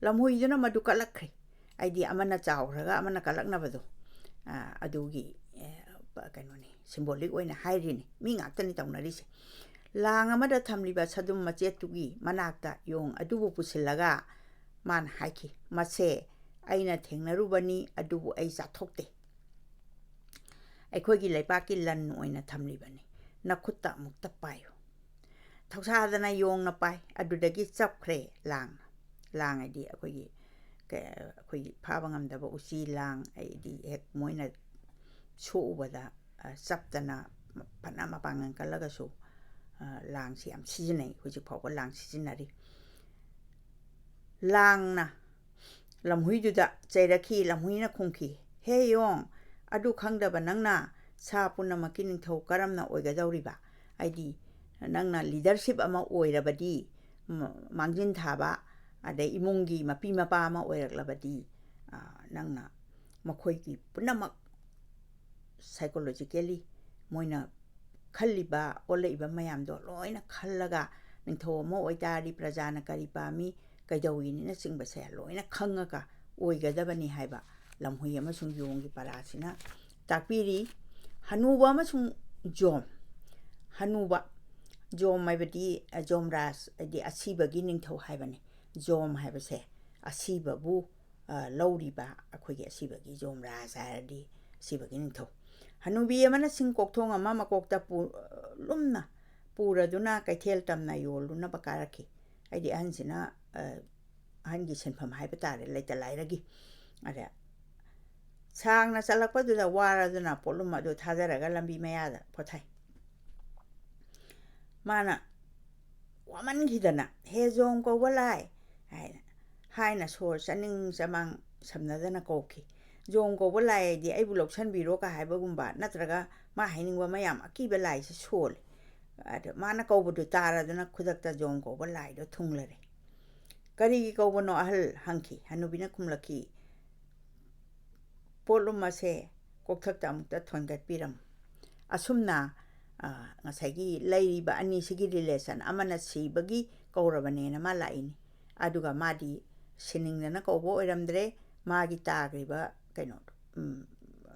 ꯂꯝꯍꯨꯏꯗꯨꯅ ꯃꯗꯨ ꯀꯜꯂꯛꯈ꯭ꯔꯦ꯫ ꯍꯥꯏꯗꯤ ꯑꯃꯅ ꯆꯥꯎꯈ꯭ꯔꯒ ꯑꯃꯅ ꯀꯜꯂꯛꯅꯕꯗꯣ, ꯑ, ꯑꯗꯨꯒꯤ, ꯑ, ꯀꯩꯅꯣꯅꯤ, symbolic ꯑꯣꯏꯅ ꯍꯥꯏꯔꯤꯅꯤ꯫ ꯃꯤ ꯉꯥꯛꯇꯅꯤ ꯇꯧꯅꯔꯤꯁꯦ꯫ ꯂꯥꯡ ꯑꯃꯗ ꯊꯝꯂꯤꯕ ꯁꯗꯨꯝ ꯃꯆꯦꯠꯇꯨꯒꯤ ꯃꯅꯥꯛꯇ ꯌꯣꯡ ꯑꯗꯨꯕꯨ ꯄꯨꯁꯤꯜꯂꯒ ꯃꯥꯅ ꯍꯥꯏꯈꯤ, "ꯃꯁꯦ ꯑꯩꯅ ꯊꯦꯡꯅꯔꯨꯕꯅꯤ, ꯑꯗꯨꯕꯨ ꯑꯩ ꯆꯥꯊꯣꯛꯇꯦ꯫ ꯑꯩꯈꯣꯏꯒꯤ ꯂꯩꯄꯥꯛꯀꯤ ꯂꯟ ꯑꯣꯏꯅ ꯊꯝꯂꯤꯕꯅꯤ꯫ ꯅꯈꯨꯠꯇ ꯑꯃꯨꯛꯇ ꯄꯥꯏꯌꯨ"꯫ ꯊꯧꯁꯥꯗꯅ ꯌꯣꯡꯅ ꯄꯥꯏ꯫ ꯑꯗꯨꯗꯒꯤ ꯆꯞꯈ꯭ꯔꯦ ꯂꯥꯡꯅ꯫ ꯂꯥꯡ ꯍꯥꯏꯗꯤ ꯑꯩꯈꯣꯏꯒꯤ, ꯀ-, ꯑꯩꯈꯣꯏꯒꯤ ꯐꯥꯕ ꯉꯝꯗꯕ ꯎꯆꯤ ꯂꯥꯡ, ꯍꯥꯏꯗꯤ ꯍꯦꯛ ꯃꯣꯏꯅ ꯁꯣꯛꯎꯕꯗ, ꯑ, ꯆꯞꯇꯅ ꯐꯅ ꯃꯄꯥꯡꯒꯜ ꯀꯜꯂꯒꯁꯨ, ꯑ, ꯂꯥꯡꯁꯤ ꯌꯥꯝ ꯁꯤꯖꯤꯟꯅꯩ꯫ ꯍꯧꯖꯤꯛ ꯐꯥꯎꯕ ꯂꯥꯡ ꯁꯤꯖꯤꯟꯅꯔꯤ꯫ ꯂꯥꯡꯅ ꯂꯝꯍꯨꯏꯗꯨꯗ ꯆꯩꯔꯛꯈꯤ꯫ ꯂꯝꯍꯨꯏꯅ ꯈꯨꯝꯈꯤ, "ꯍꯦ ꯌꯣꯡ, ꯑꯗꯨ ꯈꯪꯗꯕ ꯅꯪꯅ ꯁꯥ ꯄꯨꯝꯅꯃꯛꯀꯤ ꯅꯤꯡꯊꯧ ꯀꯔꯝꯅ ꯑꯣꯏꯒꯗꯧꯔꯤꯕ?" ꯍꯥꯏꯗꯤ, ꯅꯪꯅ leadership ꯑꯃ ꯑꯣꯏꯔꯕꯗꯤ, ꯃ-, ꯃꯥꯡꯖꯤꯟ ꯊꯥꯕ, ꯑꯗꯩ ꯏꯃꯨꯡꯒꯤ ꯃꯄꯤ ꯃꯄꯥ ꯑꯃ ꯑꯣꯏꯔꯛꯂꯕꯗꯤ, ꯑ, ꯅꯪꯅ ꯃꯈꯣꯏꯒꯤ ꯄꯨꯝꯅꯃꯛ psychologically ꯃꯣꯏꯅ ꯈꯜꯂꯤꯕ, ꯑꯣꯜꯂꯛꯏꯕ ꯃꯌꯥꯝꯗꯣ ꯂꯣꯏꯅ ꯈꯜꯂꯒ, ꯅꯤꯡꯊꯧ ꯑꯃ ꯑꯣꯏꯇꯥꯔꯗꯤ ꯄ꯭ꯔꯖꯥꯅ ꯀꯔꯤ ꯄꯥꯝꯃꯤ, ꯀꯩꯗꯧꯏꯅꯤꯅꯆꯤꯡꯕꯁꯦ ꯂꯣꯏꯅ ꯈꯪꯉꯒ ꯑꯣꯏꯒꯗꯕꯅꯤ ꯍꯥꯏꯕ ꯂꯝꯍꯨꯏ ꯑꯃꯁꯨꯡ ꯌꯣꯡꯒꯤ ꯄꯔꯥꯁꯤꯅ ꯇꯥꯛꯄꯤꯔꯤ꯫ ꯍꯅꯨꯕ ꯑꯃꯁꯨꯡ ꯖꯣꯝ꯫ ꯍꯅꯨꯕ, ꯖꯣꯝ ꯍꯥꯏꯕꯗꯤ, ꯑ, ꯖꯣꯝꯔꯥꯖ ꯍꯥꯏꯗꯤ ꯑꯁꯤꯕꯒꯤ ꯅꯤꯡꯊꯧ ꯍꯥꯏꯕꯅꯤ꯫ ꯖꯣꯝ ꯍꯥꯏꯕꯁꯦ ꯑꯁꯤꯕꯕꯨ, ꯑ, ꯂꯧꯔꯤꯕ ꯑꯩꯈꯣꯏꯒꯤ ꯑꯁꯤꯕꯒꯤ ꯖꯣꯝꯔꯥꯖ ꯍꯥꯏꯔꯗꯤ ꯑꯁꯤꯕꯒꯤ ꯅꯤꯡꯊꯧ꯫ ꯍꯅꯨꯕꯤ ꯑꯃꯅ ꯁꯤꯡ ꯀꯣꯛꯊꯣꯡ ꯑꯃ ꯃꯀꯣꯛꯇ ꯄꯨ-, ꯂꯨꯝꯅ ꯄꯨꯔꯗꯨꯅ ꯀꯩꯊꯦꯜ ꯇꯝꯅ ꯌꯣꯜꯂꯨꯅꯕ ꯀꯥꯔꯛꯈꯤ꯫ ꯍꯥꯏꯗꯤ ꯑꯍꯟꯁꯤꯅ, ꯑ, ꯑꯍꯟꯒꯤ ꯁꯤꯟꯐꯝ ꯍꯥꯏꯕ ꯇꯥꯔꯦ, ꯂꯩꯇ ꯂꯥꯏꯔꯒꯤ꯫ ꯑꯗ ꯁꯥꯡꯅ ꯆꯠꯂꯛꯄꯗꯨꯗ ꯋꯥꯔꯗꯨꯅ ꯄꯣꯠꯂꯨꯝ ꯑꯗꯨ ꯊꯥꯗꯔꯒ ꯂꯝꯕꯤ ꯃꯌꯥꯗ ꯄꯣꯊꯥꯏ꯫ ꯃꯥꯅ ꯋꯥꯃꯟꯈꯤꯗꯅ, "ꯍꯦ ꯖꯣꯝ ꯀꯧꯕ ꯂꯥꯏ" ꯍꯥꯏꯅ, ꯍꯥꯏꯅ ꯁꯣꯔ ꯆꯥꯅꯤꯡ ꯆꯃꯥꯡ ꯁꯝꯅꯗꯅ ꯀꯧꯈꯤ꯫ "ꯖꯣꯝ ꯀꯧꯕ ꯂꯥꯏ ꯍꯥꯏꯗꯤ ꯑꯩꯕꯨ ꯂꯧꯁꯟꯕꯤꯔꯣ" ꯀ ꯍꯥꯏꯕꯒꯨꯝꯕ, ꯅꯠꯇ꯭ꯔꯒ ꯃꯥ ꯍꯥꯏꯅꯤꯡꯕ ꯃꯌꯥꯝ ꯑꯀꯤꯕ ꯂꯥꯏꯁꯦ ꯁꯣꯜꯂꯤ꯫ ꯑꯗ ꯃꯥꯅ ꯀꯧꯕꯗꯨ ꯇꯥꯔꯗꯨꯅ ꯈꯨꯗꯛꯇ ꯖꯣꯝ ꯀꯧꯕ ꯂꯥꯏꯗꯣ ꯊꯨꯡꯂꯔꯦ꯫ "ꯀꯔꯤꯒꯤ ꯀꯧꯕꯅꯣ?" ꯑꯍꯜ ꯍꯪꯈꯤ꯫ ꯍꯅꯨꯕꯤꯅ ꯈꯨꯝꯂꯛꯈꯤ, "ꯄꯣꯠꯂꯨꯝ ꯑꯁꯦ ꯀꯣꯛꯊꯛꯇ ꯑꯃꯨꯛꯇ ꯊꯣꯟꯒꯠꯄꯤꯔꯝꯃꯨ꯫" ꯑꯁꯨꯝꯅ, ꯑ, ꯉꯁꯥꯏꯒꯤ ꯂꯩꯔꯤꯕ ꯑꯅꯤꯁꯤꯒꯤ relation, ꯑꯃꯅ ꯁꯤꯕꯒꯤ ꯀꯧꯔꯕꯅꯦꯅ ꯃꯥ ꯂꯥꯛꯏꯅꯤ, ꯑꯗꯨꯒ ꯃꯥꯗꯤ ꯁꯤꯅꯤꯡꯗꯅ ꯀꯧꯕ ꯑꯣꯏꯔꯝꯗ꯭ꯔꯦ, ꯃꯥꯒꯤ ꯇꯥꯈ꯭ꯔꯤꯕ ꯀꯩꯅꯣꯗꯣ, ꯎꯝ, ꯑ,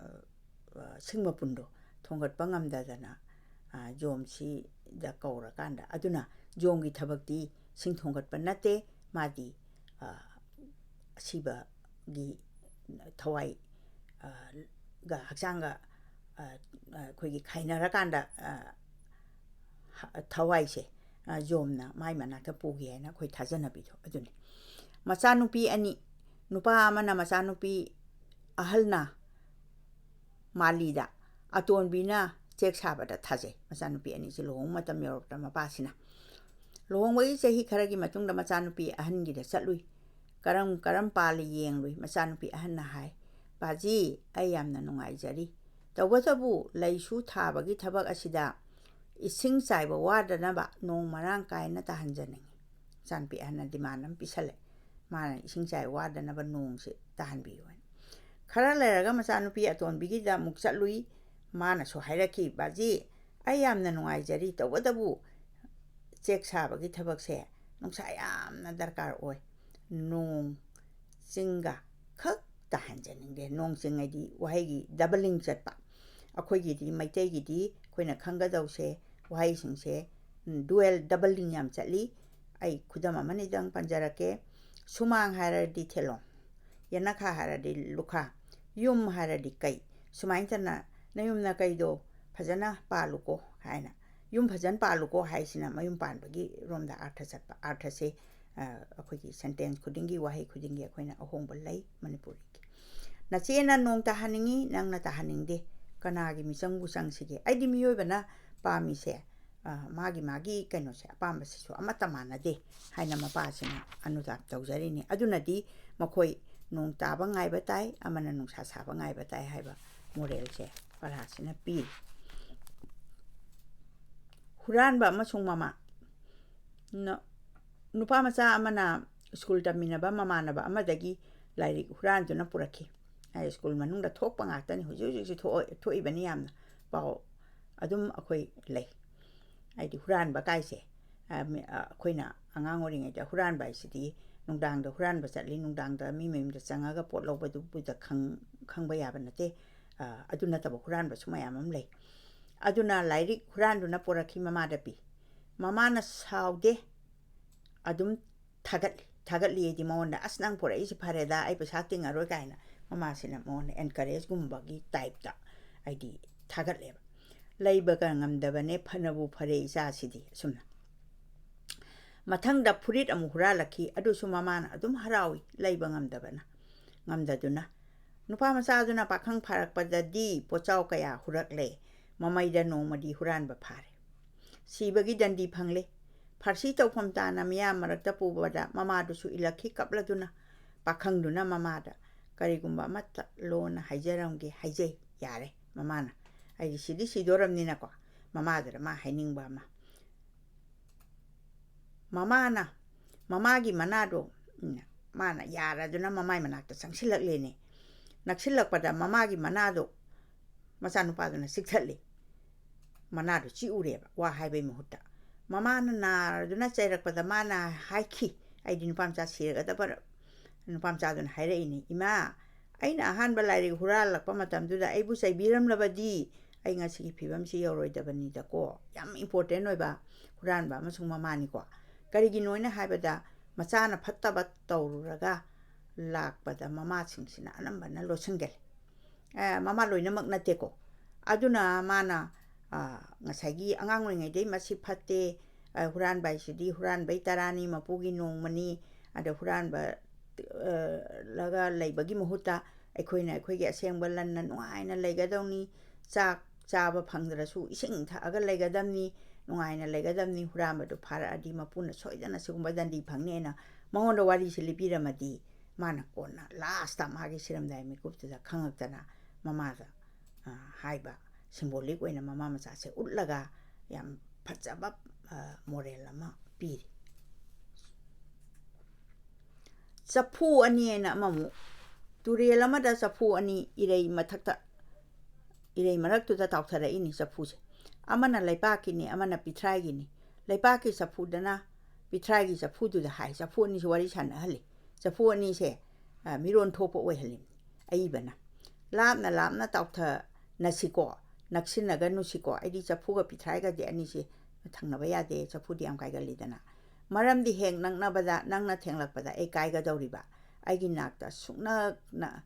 ꯑ, ꯁꯤꯡ ꯃꯄꯨꯟꯗꯣ ꯊꯣꯡꯒꯠꯄ ꯉꯝꯗꯗꯅ, ꯑ, ꯖꯣꯝꯁꯤꯗ ꯀꯧꯔꯀꯥꯟꯗ, ꯑꯗꯨꯅ ꯖꯣꯝꯒꯤ ꯊꯕꯛꯇꯤ ꯁꯤꯡ ꯊꯣꯡꯒꯠꯄ ꯅꯠꯇꯦ, ꯃꯥꯗꯤ, ꯑ, ꯑꯁꯤꯕꯒꯤ ꯊꯋꯥꯏ, ꯑ, ꯒ ꯍꯛꯆꯥꯡꯒ, ꯑ, ꯑ, ꯑꯩꯈꯣꯏꯒꯤ ꯈꯥꯏꯅꯔꯀꯥꯟꯗ, ꯑ, ꯍ-, ꯊꯋꯥꯏꯁꯦ, ꯑ, ꯖꯣꯝꯅ ꯃꯥꯏ ꯃꯅꯥꯛꯇ ꯄꯨꯒꯦ ꯍꯥꯏꯅ ꯑꯩꯈꯣꯏ ꯊꯥꯖꯅꯕꯤꯗꯣ ꯑꯗꯨꯅꯤ꯫ ꯃꯆꯥꯅꯨꯄꯤ ꯑꯅꯤ, ꯅꯨꯄꯥ ꯑꯃꯅ ꯃꯆꯥꯅꯨꯄꯤ ꯑꯍꯜꯅ ꯃꯥꯂꯤꯗ, ꯑꯇꯣꯟꯕꯤꯅ ꯆꯦꯛ ꯁꯥꯕꯗ ꯊꯥꯖꯩ꯫ ꯃꯆꯥꯅꯨꯄꯤ ꯑꯅꯤꯁꯦ ꯂꯨꯍꯣꯡꯕ ꯃꯇꯝ ꯌꯧꯔꯛꯇ ꯃꯄꯥꯁꯤꯅ꯫ ꯂꯨꯍꯣꯡꯕꯒꯤ ꯆꯍꯤ ꯈꯔꯒꯤ ꯃꯇꯨꯡꯗ ꯃꯆꯥꯅꯨꯄꯤ ꯑꯍꯟꯒꯤꯗ ꯆꯠꯂꯨꯏ꯫ ꯀꯔꯝ ꯀꯔꯝ ꯄꯥꯜꯂꯤ ꯌꯦꯡꯂꯨꯏ꯫ ꯃꯆꯥꯅꯨꯄꯤ ꯑꯍꯟꯅ ꯍꯥꯏ, "ꯄꯥꯖꯤ, ꯑꯩ ꯌꯥꯝꯅ ꯅꯨꯡꯉꯥꯏꯖꯔꯤ꯫ ꯇꯧꯕꯇꯕꯨ ꯂꯩꯁꯨ ꯊꯥꯕꯒꯤ ꯊꯕꯛ ꯑꯁꯤꯗ ꯏꯁꯤꯡ ꯆꯥꯏꯕ ꯋꯥꯗꯅꯕ ꯅꯣꯡ ꯃꯔꯥꯡ ꯀꯥꯏꯅ ꯇꯥꯍꯟꯖꯅꯤꯡꯉꯤ꯫" ꯃꯆꯥꯅꯨꯄꯤ ꯑꯍꯟꯅ demand ꯑꯃ ꯄꯤꯁꯜꯂꯦ꯫ ꯃꯥꯅ ꯏꯁꯤꯡ ꯆꯥꯏꯕ ꯋꯥꯗꯅꯕ ꯅꯣꯡꯁꯦ ꯇꯥꯍꯟꯕꯤꯌꯨ ꯍꯥꯏꯅ꯫ ꯈꯔ ꯂꯩꯔꯒ ꯃꯆꯥꯅꯨꯄꯤ ꯑꯇꯣꯟꯕꯤꯒꯤꯗ ꯑꯃꯨꯛ ꯆꯠꯂꯨꯏ꯫ ꯃꯥꯅꯁꯨ ꯍꯥꯏꯔꯛꯈꯤ, "ꯕꯥꯖꯤ, ꯑꯩ ꯌꯥꯝꯅ ꯅꯨꯡꯉꯥꯏꯖꯔꯤ, ꯇꯧꯕꯇꯕꯨ ꯆꯦꯛ ꯁꯥꯕꯒꯤ ꯊꯕꯛꯁꯦ ꯅꯨꯡꯁꯥ ꯌꯥꯝꯅ ꯗꯔꯀꯥꯔ ꯑꯣꯏ꯫ ꯅꯣꯡ ꯆꯤꯡꯒ ꯈꯛ ꯇꯥꯍꯟꯖꯅꯤꯡꯗꯦ꯫ ꯅꯣꯡ ꯆꯤꯡ ꯍꯥꯏꯗꯤ ꯋꯥꯍꯩꯒꯤ doubling ꯆꯠꯄ꯫ ꯑꯩꯈꯣꯏꯒꯤꯗꯤ, ꯃꯩꯇꯩꯒꯤꯗꯤ ꯑꯩꯈꯣꯏꯅ ꯈꯪꯒꯗꯧꯁꯦ, ꯋꯥꯍꯩꯁꯤꯡꯁꯦ, ꯎꯝ, dual, doubling ꯌꯥꯝ ꯆꯠꯂꯤ꯫ ꯑꯩ ꯈꯨꯗꯝ ꯑꯃꯅꯤꯗꯪ ꯄꯟꯖꯔꯛꯀꯦ꯫ ꯁꯨꯃꯥꯡ ꯍꯥꯏꯔꯗꯤ ꯊꯦꯂꯣꯡ, ꯌꯦꯅꯈꯥ ꯍꯥꯏꯔꯗꯤ ꯂꯨꯈꯥ, ꯌꯨꯝ ꯍꯥꯏꯔꯗꯤ ꯀꯩ꯫ ꯁꯨꯃꯥꯏꯅ ꯇꯧꯅ ꯅꯌꯨꯝ ꯅꯀꯩꯗꯣ ꯐꯖꯅ ꯄꯥꯜꯂꯨꯀꯣ ꯍꯥꯏꯅ, ꯌꯨꯝ ꯐꯖꯅ ꯄꯥꯜꯂꯨꯀꯣ ꯍꯥꯏꯁꯤꯅ ꯃꯌꯨꯝ ꯄꯥꯟꯕꯒꯤ ꯔꯣꯝꯗ ꯑꯥꯔꯊ ꯆꯠꯄ꯫ ꯑꯥꯔꯊꯁꯦ, ꯑ, ꯑꯩꯈꯣꯏꯒꯤ sentence ꯈꯨꯗꯤꯡꯒꯤ, ꯋꯥꯍꯩ ꯈꯨꯗꯤꯡꯒꯤ ꯑꯩꯈꯣꯏꯅ ꯑꯍꯣꯡꯕ ꯂꯩ ꯃꯅꯤꯄꯨꯔꯤꯒꯤ꯫ "ꯅꯆꯦꯅ ꯅꯣꯡ ꯇꯥꯍꯟꯅꯤꯡꯉꯤ, ꯅꯪꯅ ꯇꯥꯍꯟꯅꯤꯡꯗꯦ, ꯀꯅꯥꯒꯤ ꯃꯤꯆꯪꯕꯨ ꯆꯪꯁꯤꯒꯦ?" ꯑꯩꯗꯤ ꯃꯤꯑꯣꯏꯕꯅ ꯄꯥꯝꯃꯤꯁꯦ, ꯑ, ꯃꯥꯒꯤ ꯃꯥꯒꯤ ꯀꯩꯅꯣꯁꯦ, ꯑꯄꯥꯝꯕꯁꯤꯁꯨ ꯑꯃꯠꯇ ꯃꯥꯟꯅꯗꯦ ꯍꯥꯏꯅ ꯃꯄꯥꯁꯤꯅ ꯑꯅꯨꯇꯥꯞ ꯇꯧꯖꯔꯤꯅꯤ꯫ ꯑꯗꯨꯅꯗꯤ ꯃꯈꯣꯏ ꯅꯣꯡ ꯇꯥꯕ ꯉꯥꯏꯕ ꯇꯥꯏ, ꯑꯃꯅ ꯅꯨꯡꯁꯥ ꯁꯥꯕ ꯉꯥꯏꯕ ꯇꯥꯏ ꯍꯥꯏꯕ moralꯁꯦ ꯄꯔꯥꯁꯤꯅ ꯄꯤꯔꯤ꯫ ꯍꯨꯔꯥꯟꯕ ꯑꯃꯁꯨꯡ ꯃꯃꯥ꯫ ꯅ-, ꯅꯨꯄꯥ ꯃꯆꯥ ꯑꯃꯅ ꯁ꯭ꯀꯨꯜ ꯇꯝꯃꯤꯟꯅꯕ ꯃꯃꯥꯟꯅꯕ ꯑꯃꯗꯒꯤ ꯂꯥꯏꯔꯤꯛ ꯍꯨꯔꯥꯟꯗꯨꯅ ꯄꯨꯔꯛꯈꯤ꯫ ꯍꯥꯏ, ꯁ꯭ꯀꯨꯜ ꯃꯅꯨꯡꯗ ꯊꯣꯛꯄ ꯉꯥꯛꯇꯅꯤ, ꯍꯧꯖꯤꯛ ꯍꯧꯖꯤꯛꯁꯨ ꯊꯣꯛꯑ-, ꯊꯣꯛꯏꯕꯅꯤ ꯌꯥꯝꯅ꯫ ꯄꯥꯎ ꯑꯗꯨꯝ ꯑꯩꯈꯣꯏ ꯂꯩ꯫ ꯍꯥꯏꯗꯤ ꯍꯨꯔꯥꯟꯕ ꯀꯥꯏꯁꯦ, ꯑ, ꯃꯤ-, ꯑ, ꯑꯩꯈꯣꯏꯅ ꯑꯉꯥꯡ ꯑꯣꯏꯔꯤꯉꯩꯗ ꯍꯨꯔꯥꯟꯕ ꯍꯥꯏꯁꯤꯗꯤ ꯅꯨꯡꯗꯥꯡꯗ ꯍꯨꯔꯥꯟꯕ ꯆꯠꯂꯤ, ꯅꯨꯡꯗꯥꯡꯗ ꯃꯤ ꯃꯌꯨꯝꯗ ꯆꯪꯉꯒ ꯄꯣꯠ ꯂꯧꯕꯗꯨꯕꯨꯗ ꯈꯪ-, ꯈꯪꯕ ꯌꯥꯕ ꯅꯠꯇꯦ꯫ ꯑ, ꯑꯗꯨ ꯅꯠꯇꯕ ꯍꯨꯔꯥꯟꯕꯁꯨ ꯃꯌꯥꯝ ꯑꯃ ꯂꯩ꯫ ꯑꯗꯨꯅ ꯂꯥꯏꯔꯤꯛ ꯍꯨꯔꯥꯟꯗꯨꯅ ꯄꯨꯔꯛꯈꯤ, ꯃꯃꯥꯗ ꯄꯤ꯫ ꯃꯃꯥꯅ ꯁꯥꯎꯗꯦ, ꯑꯗꯨꯝ ꯊꯥꯒꯠꯂꯤ꯫ ꯊꯥꯒꯠꯂꯤ ꯍꯥꯏꯗꯤ ꯃꯉꯣꯟꯗ, "ꯑꯁ, ꯅꯪ ꯄꯨꯔꯛꯏꯁꯤ ꯐꯔꯦꯗ, ꯑꯩ ꯄꯩꯁꯥ ꯇꯤꯡꯉꯔꯣꯏ" ꯀꯥꯏꯅ ꯃꯃꯥꯁꯤꯅ ꯃꯉꯣꯟꯗ encourageꯒꯨꯝꯕꯒꯤ typeꯇ ꯍꯥꯏꯗꯤ ꯊꯥꯒꯠꯂꯦꯕ꯫ "ꯂꯩꯕꯒ ꯉꯝꯗꯕꯅꯦ, ꯐꯅꯕꯨ ꯐꯔꯦ ꯏꯆꯥꯁꯤꯗꯤ", ꯑꯁꯨꯝꯅ꯫ ꯃꯊꯪꯗ ꯐꯨꯔꯤꯠ ꯑꯃꯨꯛ ꯍꯨꯔꯥꯜꯂꯛꯈꯤ, ꯑꯗꯨꯁꯨ ꯃꯃꯥꯅ ꯑꯗꯨꯝ ꯍꯔꯥꯎꯏ, ꯂꯩꯕ ꯉꯝꯗꯕꯅ, ꯉꯝꯗꯗꯨꯅ꯫ ꯅꯨꯄꯥ ꯃꯆꯥꯗꯨꯅ ꯄꯥꯈꯪ ꯐꯥꯔꯛꯄꯗꯗꯤ ꯄꯣꯠꯆꯥꯎ ꯀꯌꯥ ꯍꯨꯔꯛꯂꯦ, ꯃꯃꯩꯗ ꯅꯣꯡꯃꯗꯤ ꯍꯨꯔꯥꯟꯕ ꯐꯥꯔꯦ꯫ ꯁꯤꯕꯒꯤ ꯗꯟꯗꯤ ꯐꯪꯂꯦ꯫ ꯐꯥꯔꯁꯤ ꯇꯧꯐꯝ ꯇꯥꯅ ꯃꯤꯌꯥꯝ ꯃꯔꯛꯇ ꯄꯨꯕꯗ ꯃꯃꯥꯗꯨꯁꯨ ꯏꯜꯂꯛꯈꯤ ꯀꯞꯂꯗꯨꯅ꯫ ꯄꯥꯈꯪꯗꯨꯅ ꯃꯃꯥꯗ, "ꯀꯔꯤꯒꯨꯝꯕ ꯑꯃꯠꯇ ꯂꯣꯟꯅ ꯍꯥꯏꯖꯔꯝꯒꯦ", ꯍꯥꯏꯖꯩ, ꯌꯥꯔꯦ꯫ ꯃꯃꯥꯅ, "ꯑꯩꯗꯤ ꯁꯤꯗꯤ ꯁꯤꯗꯣꯔꯝꯅꯤꯅꯀꯣ", ꯃꯃꯥꯗꯨꯗ ꯃꯥ ꯍꯥꯏꯅꯤꯡꯕ ꯑꯃ꯫ ꯃꯃꯥꯅ, ꯃꯃꯥꯒꯤ ꯃꯅꯥꯗꯣ, ꯎꯝ, ꯃꯥꯅ ꯌꯥꯔꯗꯨꯅ ꯃꯃꯥꯏ ꯃꯅꯥꯛꯇ ꯆꯪꯁꯤꯜꯂꯛꯂꯦꯅꯦ꯫ ꯅꯛꯁꯤꯜꯂꯛꯄꯗ ꯃꯃꯥꯒꯤ ꯃꯅꯥꯗꯣ ꯃꯆꯥꯅꯨꯄꯥꯗꯨꯅ ꯆꯤꯛꯊꯠꯂꯤ꯫ ꯃꯅꯥꯗꯣ ꯆꯤꯛꯎꯔꯦꯕ, ꯋꯥ ꯍꯥꯏꯕꯩ ꯃꯍꯨꯠꯇ꯫ ꯃꯃꯥꯅ ꯅꯥꯔꯗꯨꯅ ꯆꯩꯔꯛꯄꯗ ꯃꯥꯅ ꯍꯥꯏꯈꯤ, "ꯑꯩꯗꯤ ꯅꯨꯄꯥ ꯃꯆꯥ ꯁꯤꯔꯒꯗꯕ"꯫ ꯅꯨꯄꯥ ꯃꯆꯥꯗꯨꯅ ꯍꯥꯏꯔꯛꯏꯅꯤ, "ꯏꯃꯥ, ꯑꯩꯅ ꯑꯍꯥꯟꯕ ꯂꯥꯏꯔꯤꯛ ꯍꯨꯔꯥꯜꯂꯛꯄ ꯃꯇꯝꯗꯨꯗ ꯑꯩꯕꯨ ꯆꯩꯕꯤꯔꯝꯂꯕꯗꯤ ꯑꯩ ꯉꯁꯤꯒꯤ ꯐꯤꯕꯝꯁꯤ ꯌꯧꯔꯣꯏꯗꯕꯅꯤꯗꯀꯣ"꯫ ꯌꯥꯝ important ꯑꯣꯏꯕ ꯍꯨꯔꯥꯟꯕ ꯑꯃꯁꯨꯡ ꯃꯃꯥꯅꯤꯀꯣ꯫ ꯀꯔꯤꯒꯤꯅꯣ ꯍꯥꯏꯅ ꯍꯥꯏꯕꯗ, ꯃꯆꯥꯅ ꯐꯠꯇꯕ ꯇꯧꯔꯨꯔꯒ ꯂꯥꯛꯄꯗ ꯃꯃꯥꯁꯤꯡꯁꯤꯅ ꯑꯅꯝꯕꯅ ꯂꯣꯠꯁꯤꯟꯒꯜꯂꯤ꯫ ꯑꯦ, ꯃꯃꯥ ꯂꯣꯏꯅꯃꯛ ꯅꯠꯇꯦꯀꯣ꯫ ꯑꯗꯨꯅ ꯃꯥꯅ, ꯑ, ꯉꯁꯥꯏꯒꯤ ꯑꯉꯥꯡ ꯑꯣꯏꯔꯤꯉꯩꯗꯩ "ꯃꯁꯤ ꯐꯠꯇꯦ, ꯑ, ꯍꯨꯔꯥꯟꯕ ꯍꯥꯏꯁꯤꯗꯤ ꯍꯨꯔꯥꯟꯕꯩ ꯇꯔꯥꯅꯤ, ꯃꯄꯨꯒꯤ ꯅꯣꯡꯃꯅꯤ", ꯑꯗ ꯍꯨꯔꯥꯟꯕ, ꯑ, ꯂꯒ ꯂꯩꯕꯒꯤ ꯃꯍꯨꯠꯇ ꯑꯩꯈꯣꯏꯅ ꯑꯩꯈꯣꯏꯒꯤ ꯑꯁꯦꯡꯕ ꯂꯟꯅ ꯅꯨꯡꯉꯥꯏꯅ ꯂꯩꯒꯗꯧꯅꯤ, ꯆꯥꯛ ꯆꯥꯕ ꯐꯪꯗ꯭ꯔꯁꯨ ꯏꯁꯤꯡ ꯊꯛꯑꯒ ꯂꯩꯒꯗꯝꯅꯤ, ꯅꯨꯡꯉꯥꯏꯅ ꯂꯩꯒꯗꯝꯅꯤ, ꯍꯨꯔꯥꯟꯕꯗꯨ ꯐꯥꯔꯛꯑꯗꯤ ꯃꯄꯨꯅ ꯁꯣꯏꯗꯅ ꯁꯤꯒꯨꯝꯕ ꯗꯟꯗꯤ ꯐꯪꯅꯤ ꯍꯥꯏꯅ ꯃꯉꯣꯟꯗ ꯋꯥꯔꯤꯁꯤ ꯂꯤꯕꯤꯔꯝꯃꯗꯤ, ꯃꯥꯅ ꯀꯣꯟꯅ last ꯃꯥꯒꯤ ꯁꯤꯔꯝꯗꯥꯏ ꯃꯤꯀꯨꯞꯇꯨꯗ ꯈꯪꯉꯛꯇꯅ ꯃꯃꯥꯗ, ꯑ, ꯍꯥꯏꯕ symbolic ꯑꯣꯏꯅ ꯃꯃꯥ ꯃꯆꯥꯁꯦ ꯎꯠꯂꯒ ꯌꯥꯝ ꯐꯖꯕ, ꯑ, moral ꯑꯃ ꯄꯤꯔꯤ꯫ ꯆꯐꯨ ꯑꯅꯤ ꯍꯥꯏꯅ ꯑꯃꯃꯨꯛ, ꯇꯨꯔꯦꯜ ꯑꯃꯗ ꯆꯐꯨ ꯑꯅꯤ, ꯏꯔꯩ ꯃꯊꯛꯇ, ꯏꯔꯩ ꯃꯔꯛꯇꯨꯗ ꯇꯥꯎꯊꯔꯛꯏꯅꯤ ꯆꯐꯨꯁꯦ꯫ ꯑꯃꯅ ꯂꯩꯄꯥꯛꯀꯤꯅꯤ, ꯑꯃꯅ ꯄꯤꯊ꯭ꯔꯥꯏꯒꯤꯅꯤ꯫ ꯂꯩꯄꯥꯛꯀꯤ ꯆꯐꯨꯗꯅ ꯄꯤꯊ꯭ꯔꯥꯏꯒꯤ ꯆꯐꯨꯗꯨꯗ ꯍꯥꯏ, ꯆꯐꯨ ꯑꯅꯤꯁꯤ ꯋꯥꯔꯤ ꯁꯥꯟꯅꯍꯜꯂꯤ꯫ ꯆꯐꯨ ꯑꯅꯤꯁꯦ, ꯑ, ꯃꯤꯔꯣꯟ ꯊꯣꯛꯄ ꯑꯣꯏꯍꯜꯂꯤꯅꯤ ꯑꯏꯕꯅ꯫ "ꯂꯥꯞꯅ ꯂꯥꯞꯅ ꯇꯥꯎꯊꯅꯁꯤꯀꯣ, ꯅꯛꯁꯤꯟꯅꯒꯅꯨꯁꯤꯀꯣ"꯫ ꯑꯩꯗꯤ ꯆꯐꯨꯒ ꯄꯤꯊ꯭ꯔꯥꯏꯒꯗꯤ ꯑꯅꯤꯁꯤ ꯊꯪꯅꯕ ꯌꯥꯗꯦ, ꯆꯐꯨꯗꯤ ꯌꯥꯝ ꯀꯥꯏꯒꯜꯂꯤꯗꯅ꯫ "ꯃꯔꯝꯗꯤ ꯍꯦꯛ ꯅꯛꯅꯕꯗ ꯅꯪꯅ ꯊꯦꯡꯂꯛꯄꯗ ꯑꯩ ꯀꯥꯏꯒꯗꯧꯔꯤꯕ꯫ ꯑꯩꯒꯤ ꯅꯥꯛꯇ ꯁꯨꯡꯅꯛ ꯅ-,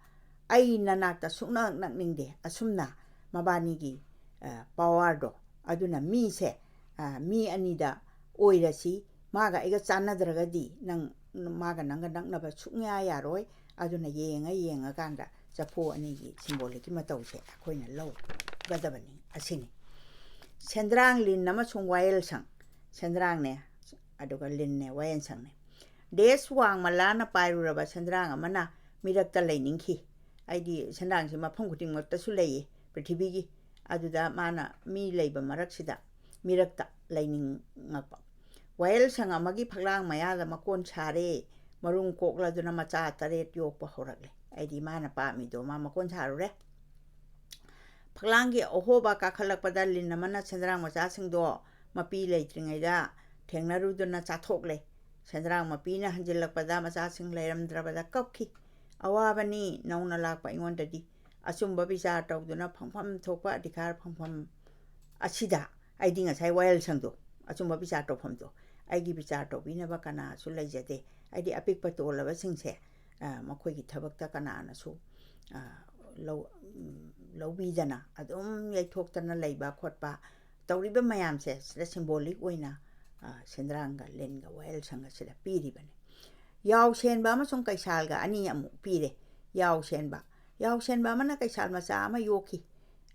ꯑꯩ ꯅꯅꯥꯛꯇ ꯁꯨꯡꯅꯛ ꯅꯛꯅꯤꯡꯗꯦ"꯫ ꯑꯁꯨꯝꯅ ꯃꯕꯥꯅꯤꯒꯤ, ꯑ, powerꯗꯣ, ꯑꯗꯨꯅ ꯃꯤꯁꯦ, ꯑ, ꯃꯤ ꯑꯅꯤꯗ ꯑꯣꯏꯔꯁꯤ, ꯃꯥꯒ ꯑꯩꯒ ꯆꯥꯟꯅꯗ꯭ꯔꯒꯗꯤ ꯅꯪ, ꯃꯥꯒ ꯅꯪꯒ ꯅꯛꯅꯕ ꯁꯨꯡꯌꯥ ꯌꯥꯔꯣꯏ꯫ ꯑꯗꯨꯅ ꯌꯦꯡꯉ ꯌꯦꯡꯉꯀꯥꯟꯗ ꯆꯐꯨ ꯑꯅꯤꯒꯤ symbolicꯀꯤ ꯃꯇꯧꯁꯦ ꯑꯩꯈꯣꯏꯅ ꯂꯧꯒꯗꯕꯅꯤ꯫ ꯑꯁꯤꯅꯤ꯫ ꯁꯦꯟꯗ꯭ꯔꯥꯡ ꯂꯤꯟ ꯑꯃꯁꯨꯡ ꯋꯥꯌꯦꯜꯁꯪ꯫ ꯁꯦꯟꯗ꯭ꯔꯥꯡꯅꯦ, ꯑꯗꯨꯒ ꯂꯤꯟꯅꯦ, ꯋꯥꯌꯦꯜꯁꯪꯅꯦ꯫ Dash ꯋꯥꯡꯃ ꯂꯥꯅ ꯄꯥꯏꯔꯨꯔꯕ ꯁꯦꯟꯗ꯭ꯔꯥꯡ ꯑꯃꯅ ꯃꯤꯔꯛꯇ ꯂꯩꯅꯤꯡꯈꯤ꯫ ꯑꯩꯗꯤ ꯁꯦꯟꯗ꯭ꯔꯥꯡꯁꯤ ꯃꯐꯝ ꯈꯨꯗꯤꯡꯃꯛꯇꯁꯨ ꯂꯩꯌꯦ ꯄ꯭ꯔꯤꯊꯤꯕꯤꯒꯤ꯫ ꯑꯗꯨꯗ ꯃꯥꯅ ꯃꯤ ꯂꯩꯕ ꯃꯔꯛꯁꯤꯗ ꯃꯤꯔꯛꯇ ꯂꯩꯅꯤꯡꯉꯛꯄ꯫ ꯋꯥꯌꯦꯜꯁꯪ ꯑꯃꯒꯤ ꯐꯛꯂꯥꯡ ꯃꯌꯥꯗ ꯃꯀꯣꯟ ꯁꯥꯔꯦ꯫ ꯃꯔꯨꯝ ꯀꯣꯛꯂꯗꯨꯅ ꯃꯆꯥ ꯇꯔꯦꯠ ꯌꯣꯛꯄ ꯍꯧꯔꯛꯂꯦ꯫ ꯑꯩꯗꯤ ꯃꯥꯅ ꯄꯥꯝꯃꯤꯗꯣ ꯃꯥ ꯃꯀꯣꯟ ꯁꯥꯔꯨꯔꯦ꯫ ꯐꯛꯂꯥꯡꯒꯤ ꯑꯍꯣꯕ ꯀꯥꯈꯠꯂꯛꯄꯗ ꯂꯤꯟ ꯑꯃꯅ ꯁꯦꯟꯗ꯭ꯔꯥꯡ ꯃꯆꯥꯁꯤꯡꯗꯣ ꯃꯄꯤ ꯂꯩꯇ꯭ꯔꯤꯉꯩꯗ ꯊꯦꯡꯅꯔꯨꯗꯨꯅ ꯆꯥꯊꯣꯛꯂꯦ꯫ ꯁꯦꯟꯗ꯭ꯔꯥꯡ ꯃꯄꯤꯅ ꯍꯟꯖꯤꯜꯂꯛꯄꯗ ꯃꯆꯥꯁꯤꯡ ꯂꯩꯔꯝꯗ꯭ꯔꯕꯗ ꯀꯞꯈꯤ꯫ "ꯑꯋꯥꯕꯅꯤ ꯅꯧꯅ ꯂꯥꯛꯄ ꯑꯩꯉꯣꯟꯗꯗꯤ꯫ ꯑꯆꯨꯝꯕ ꯕꯤꯆꯥꯔ ꯇꯧꯗꯨꯅ ꯐꯪꯐꯝ ꯊꯣꯛꯄ ꯑꯙꯤꯀꯥꯔ ꯐꯪꯐꯝ ꯑꯁꯤꯗ ꯑꯩꯗꯤ ꯉꯁꯥꯏ ꯋꯥꯌꯦꯜꯁꯪꯗꯣ, ꯑꯆꯨꯝꯕ ꯕꯤꯆꯥꯔ ꯇꯧꯐꯝꯗꯣ, ꯑꯩꯒꯤ ꯕꯤꯆꯥꯔ ꯇꯧꯕꯤꯅꯕ ꯀꯅꯥꯁꯨ ꯂꯩꯖꯗꯦ꯫ ꯑꯩꯗꯤ ꯑꯄꯤꯛꯄ ꯇꯣꯜꯂꯕꯁꯤꯡꯁꯦ, ꯑ, ꯃꯈꯣꯏꯒꯤ ꯊꯕꯛꯇ ꯀꯅꯥꯅꯁꯨ, ꯑ, ꯂꯧ-, ꯎꯝ, ꯂꯧꯕꯤꯗꯅ ꯑꯗꯨꯝ ꯌꯩꯊꯣꯛꯇꯅ ꯂꯩꯕ ꯈꯣꯠꯄ ꯇꯧꯔꯤꯕ ꯃꯌꯥꯝꯁꯦ ꯁꯤꯗ symbolic ꯑꯣꯏꯅ, ꯑ, ꯁꯦꯟꯗ꯭ꯔꯥꯡꯒ ꯂꯤꯟꯒ ꯋꯥꯌꯦꯜꯁꯪ ꯑꯁꯤꯗ ꯄꯤꯔꯤꯕꯅꯤ꯫ ꯌꯥꯎꯁꯦꯟꯕ ꯑꯃꯁꯨꯡ ꯀꯩꯁꯥꯜꯒ ꯑꯅꯤ ꯑꯃꯨꯛ ꯄꯤꯔꯦ꯫ ꯌꯥꯎꯁꯦꯟꯕ, ꯌꯥꯎꯁꯦꯟꯕ ꯑꯃꯅ ꯀꯩꯁꯥꯜ ꯃꯆꯥ ꯑꯃ ꯌꯣꯛꯈꯤ꯫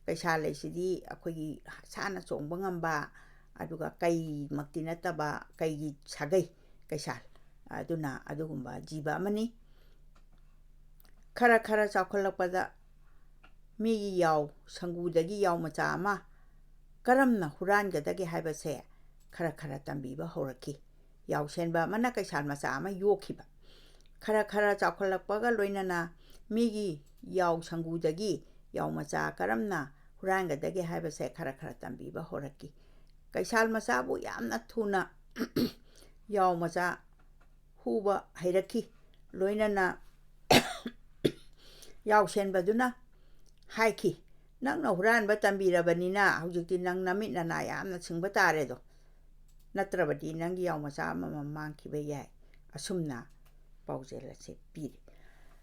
ꯀꯩꯁꯥꯜ ꯂꯩꯁꯤꯗꯤ ꯑꯩꯈꯣꯏꯒꯤ ꯁꯥꯅ ꯆꯣꯡꯕ ꯉꯝꯕ, ꯑꯗꯨꯒ ꯀꯩꯃꯛꯇꯤ ꯅꯠꯇꯕ, ꯀꯩꯒꯤ ꯁꯥꯒꯩ ꯀꯩꯁꯥꯜ, ꯑꯗꯨꯅ ꯑꯗꯨꯒꯨꯝꯕ ꯖꯤꯕ ꯑꯃꯅꯤ꯫ ꯈꯔ ꯈꯔ ꯆꯥꯎꯈꯠꯂꯛꯄꯗ ꯃꯤꯒꯤ ꯌꯥꯎ ꯁꯪꯒꯨꯗꯒꯤ ꯌꯥꯎ ꯃꯆꯥ ꯑꯃ ꯀꯔꯝꯅ ꯍꯨꯔꯥꯟꯒꯗꯒꯦ ꯍꯥꯏꯕꯁꯦ ꯈꯔ ꯈꯔ ꯇꯝꯕꯤꯕ ꯍꯧꯔꯛꯈꯤ꯫ ꯌꯥꯎꯁꯦꯟꯕ ꯑꯃꯅ ꯀꯩꯁꯥꯜ ꯃꯆꯥ ꯑꯃ ꯌꯣꯛꯈꯤꯕ꯫ ꯈꯔ ꯈꯔ ꯆꯥꯎꯈꯠꯂꯛꯄꯒ ꯂꯣꯏꯅꯅ ꯃꯤꯒꯤ ꯌꯥꯎ ꯁꯪꯒꯨꯗꯒꯤ ꯌꯥꯎ ꯃꯆꯥ ꯀꯔꯝꯅ ꯍꯨꯔꯥꯟꯒꯗꯒꯦ ꯍꯥꯏꯕꯁꯦ ꯈꯔ ꯈꯔ ꯇꯝꯕꯤꯕ ꯍꯧꯔꯛꯈꯤ꯫ ꯀꯩꯁꯥꯜ ꯃꯆꯥꯕꯨ ꯌꯥꯝꯅ ꯊꯨꯅ ꯌꯥꯎ ꯃꯆꯥ ꯍꯨꯕ ꯍꯩꯔꯛꯈꯤ꯫ ꯂꯣꯏꯅꯅ ꯌꯥꯎꯁꯦꯟꯕꯗꯨꯅ ꯍꯥꯏꯈꯤ, "ꯅꯪꯅ ꯍꯨꯔꯥꯟꯕ ꯇꯝꯕꯤꯔꯕꯅꯤꯅ ꯍꯧꯖꯤꯛꯇꯤ ꯅꯪ ꯅꯃꯤꯠ ꯅꯅꯥ ꯌꯥꯝꯅ ꯁꯤꯡꯕ ꯇꯥꯔꯦꯗꯣ꯫ ꯅꯠꯇ꯭ꯔꯕꯗꯤ ꯅꯪꯒꯤ ꯌꯥꯎ ꯃꯆꯥ ꯑꯃꯃꯝ ꯃꯥꯡꯈꯤꯕ ꯌꯥꯏ"꯫ ꯑꯁꯨꯝꯅ ꯄꯥꯎꯖꯦꯜ ꯑꯁꯤ ꯄꯤꯔꯤ꯫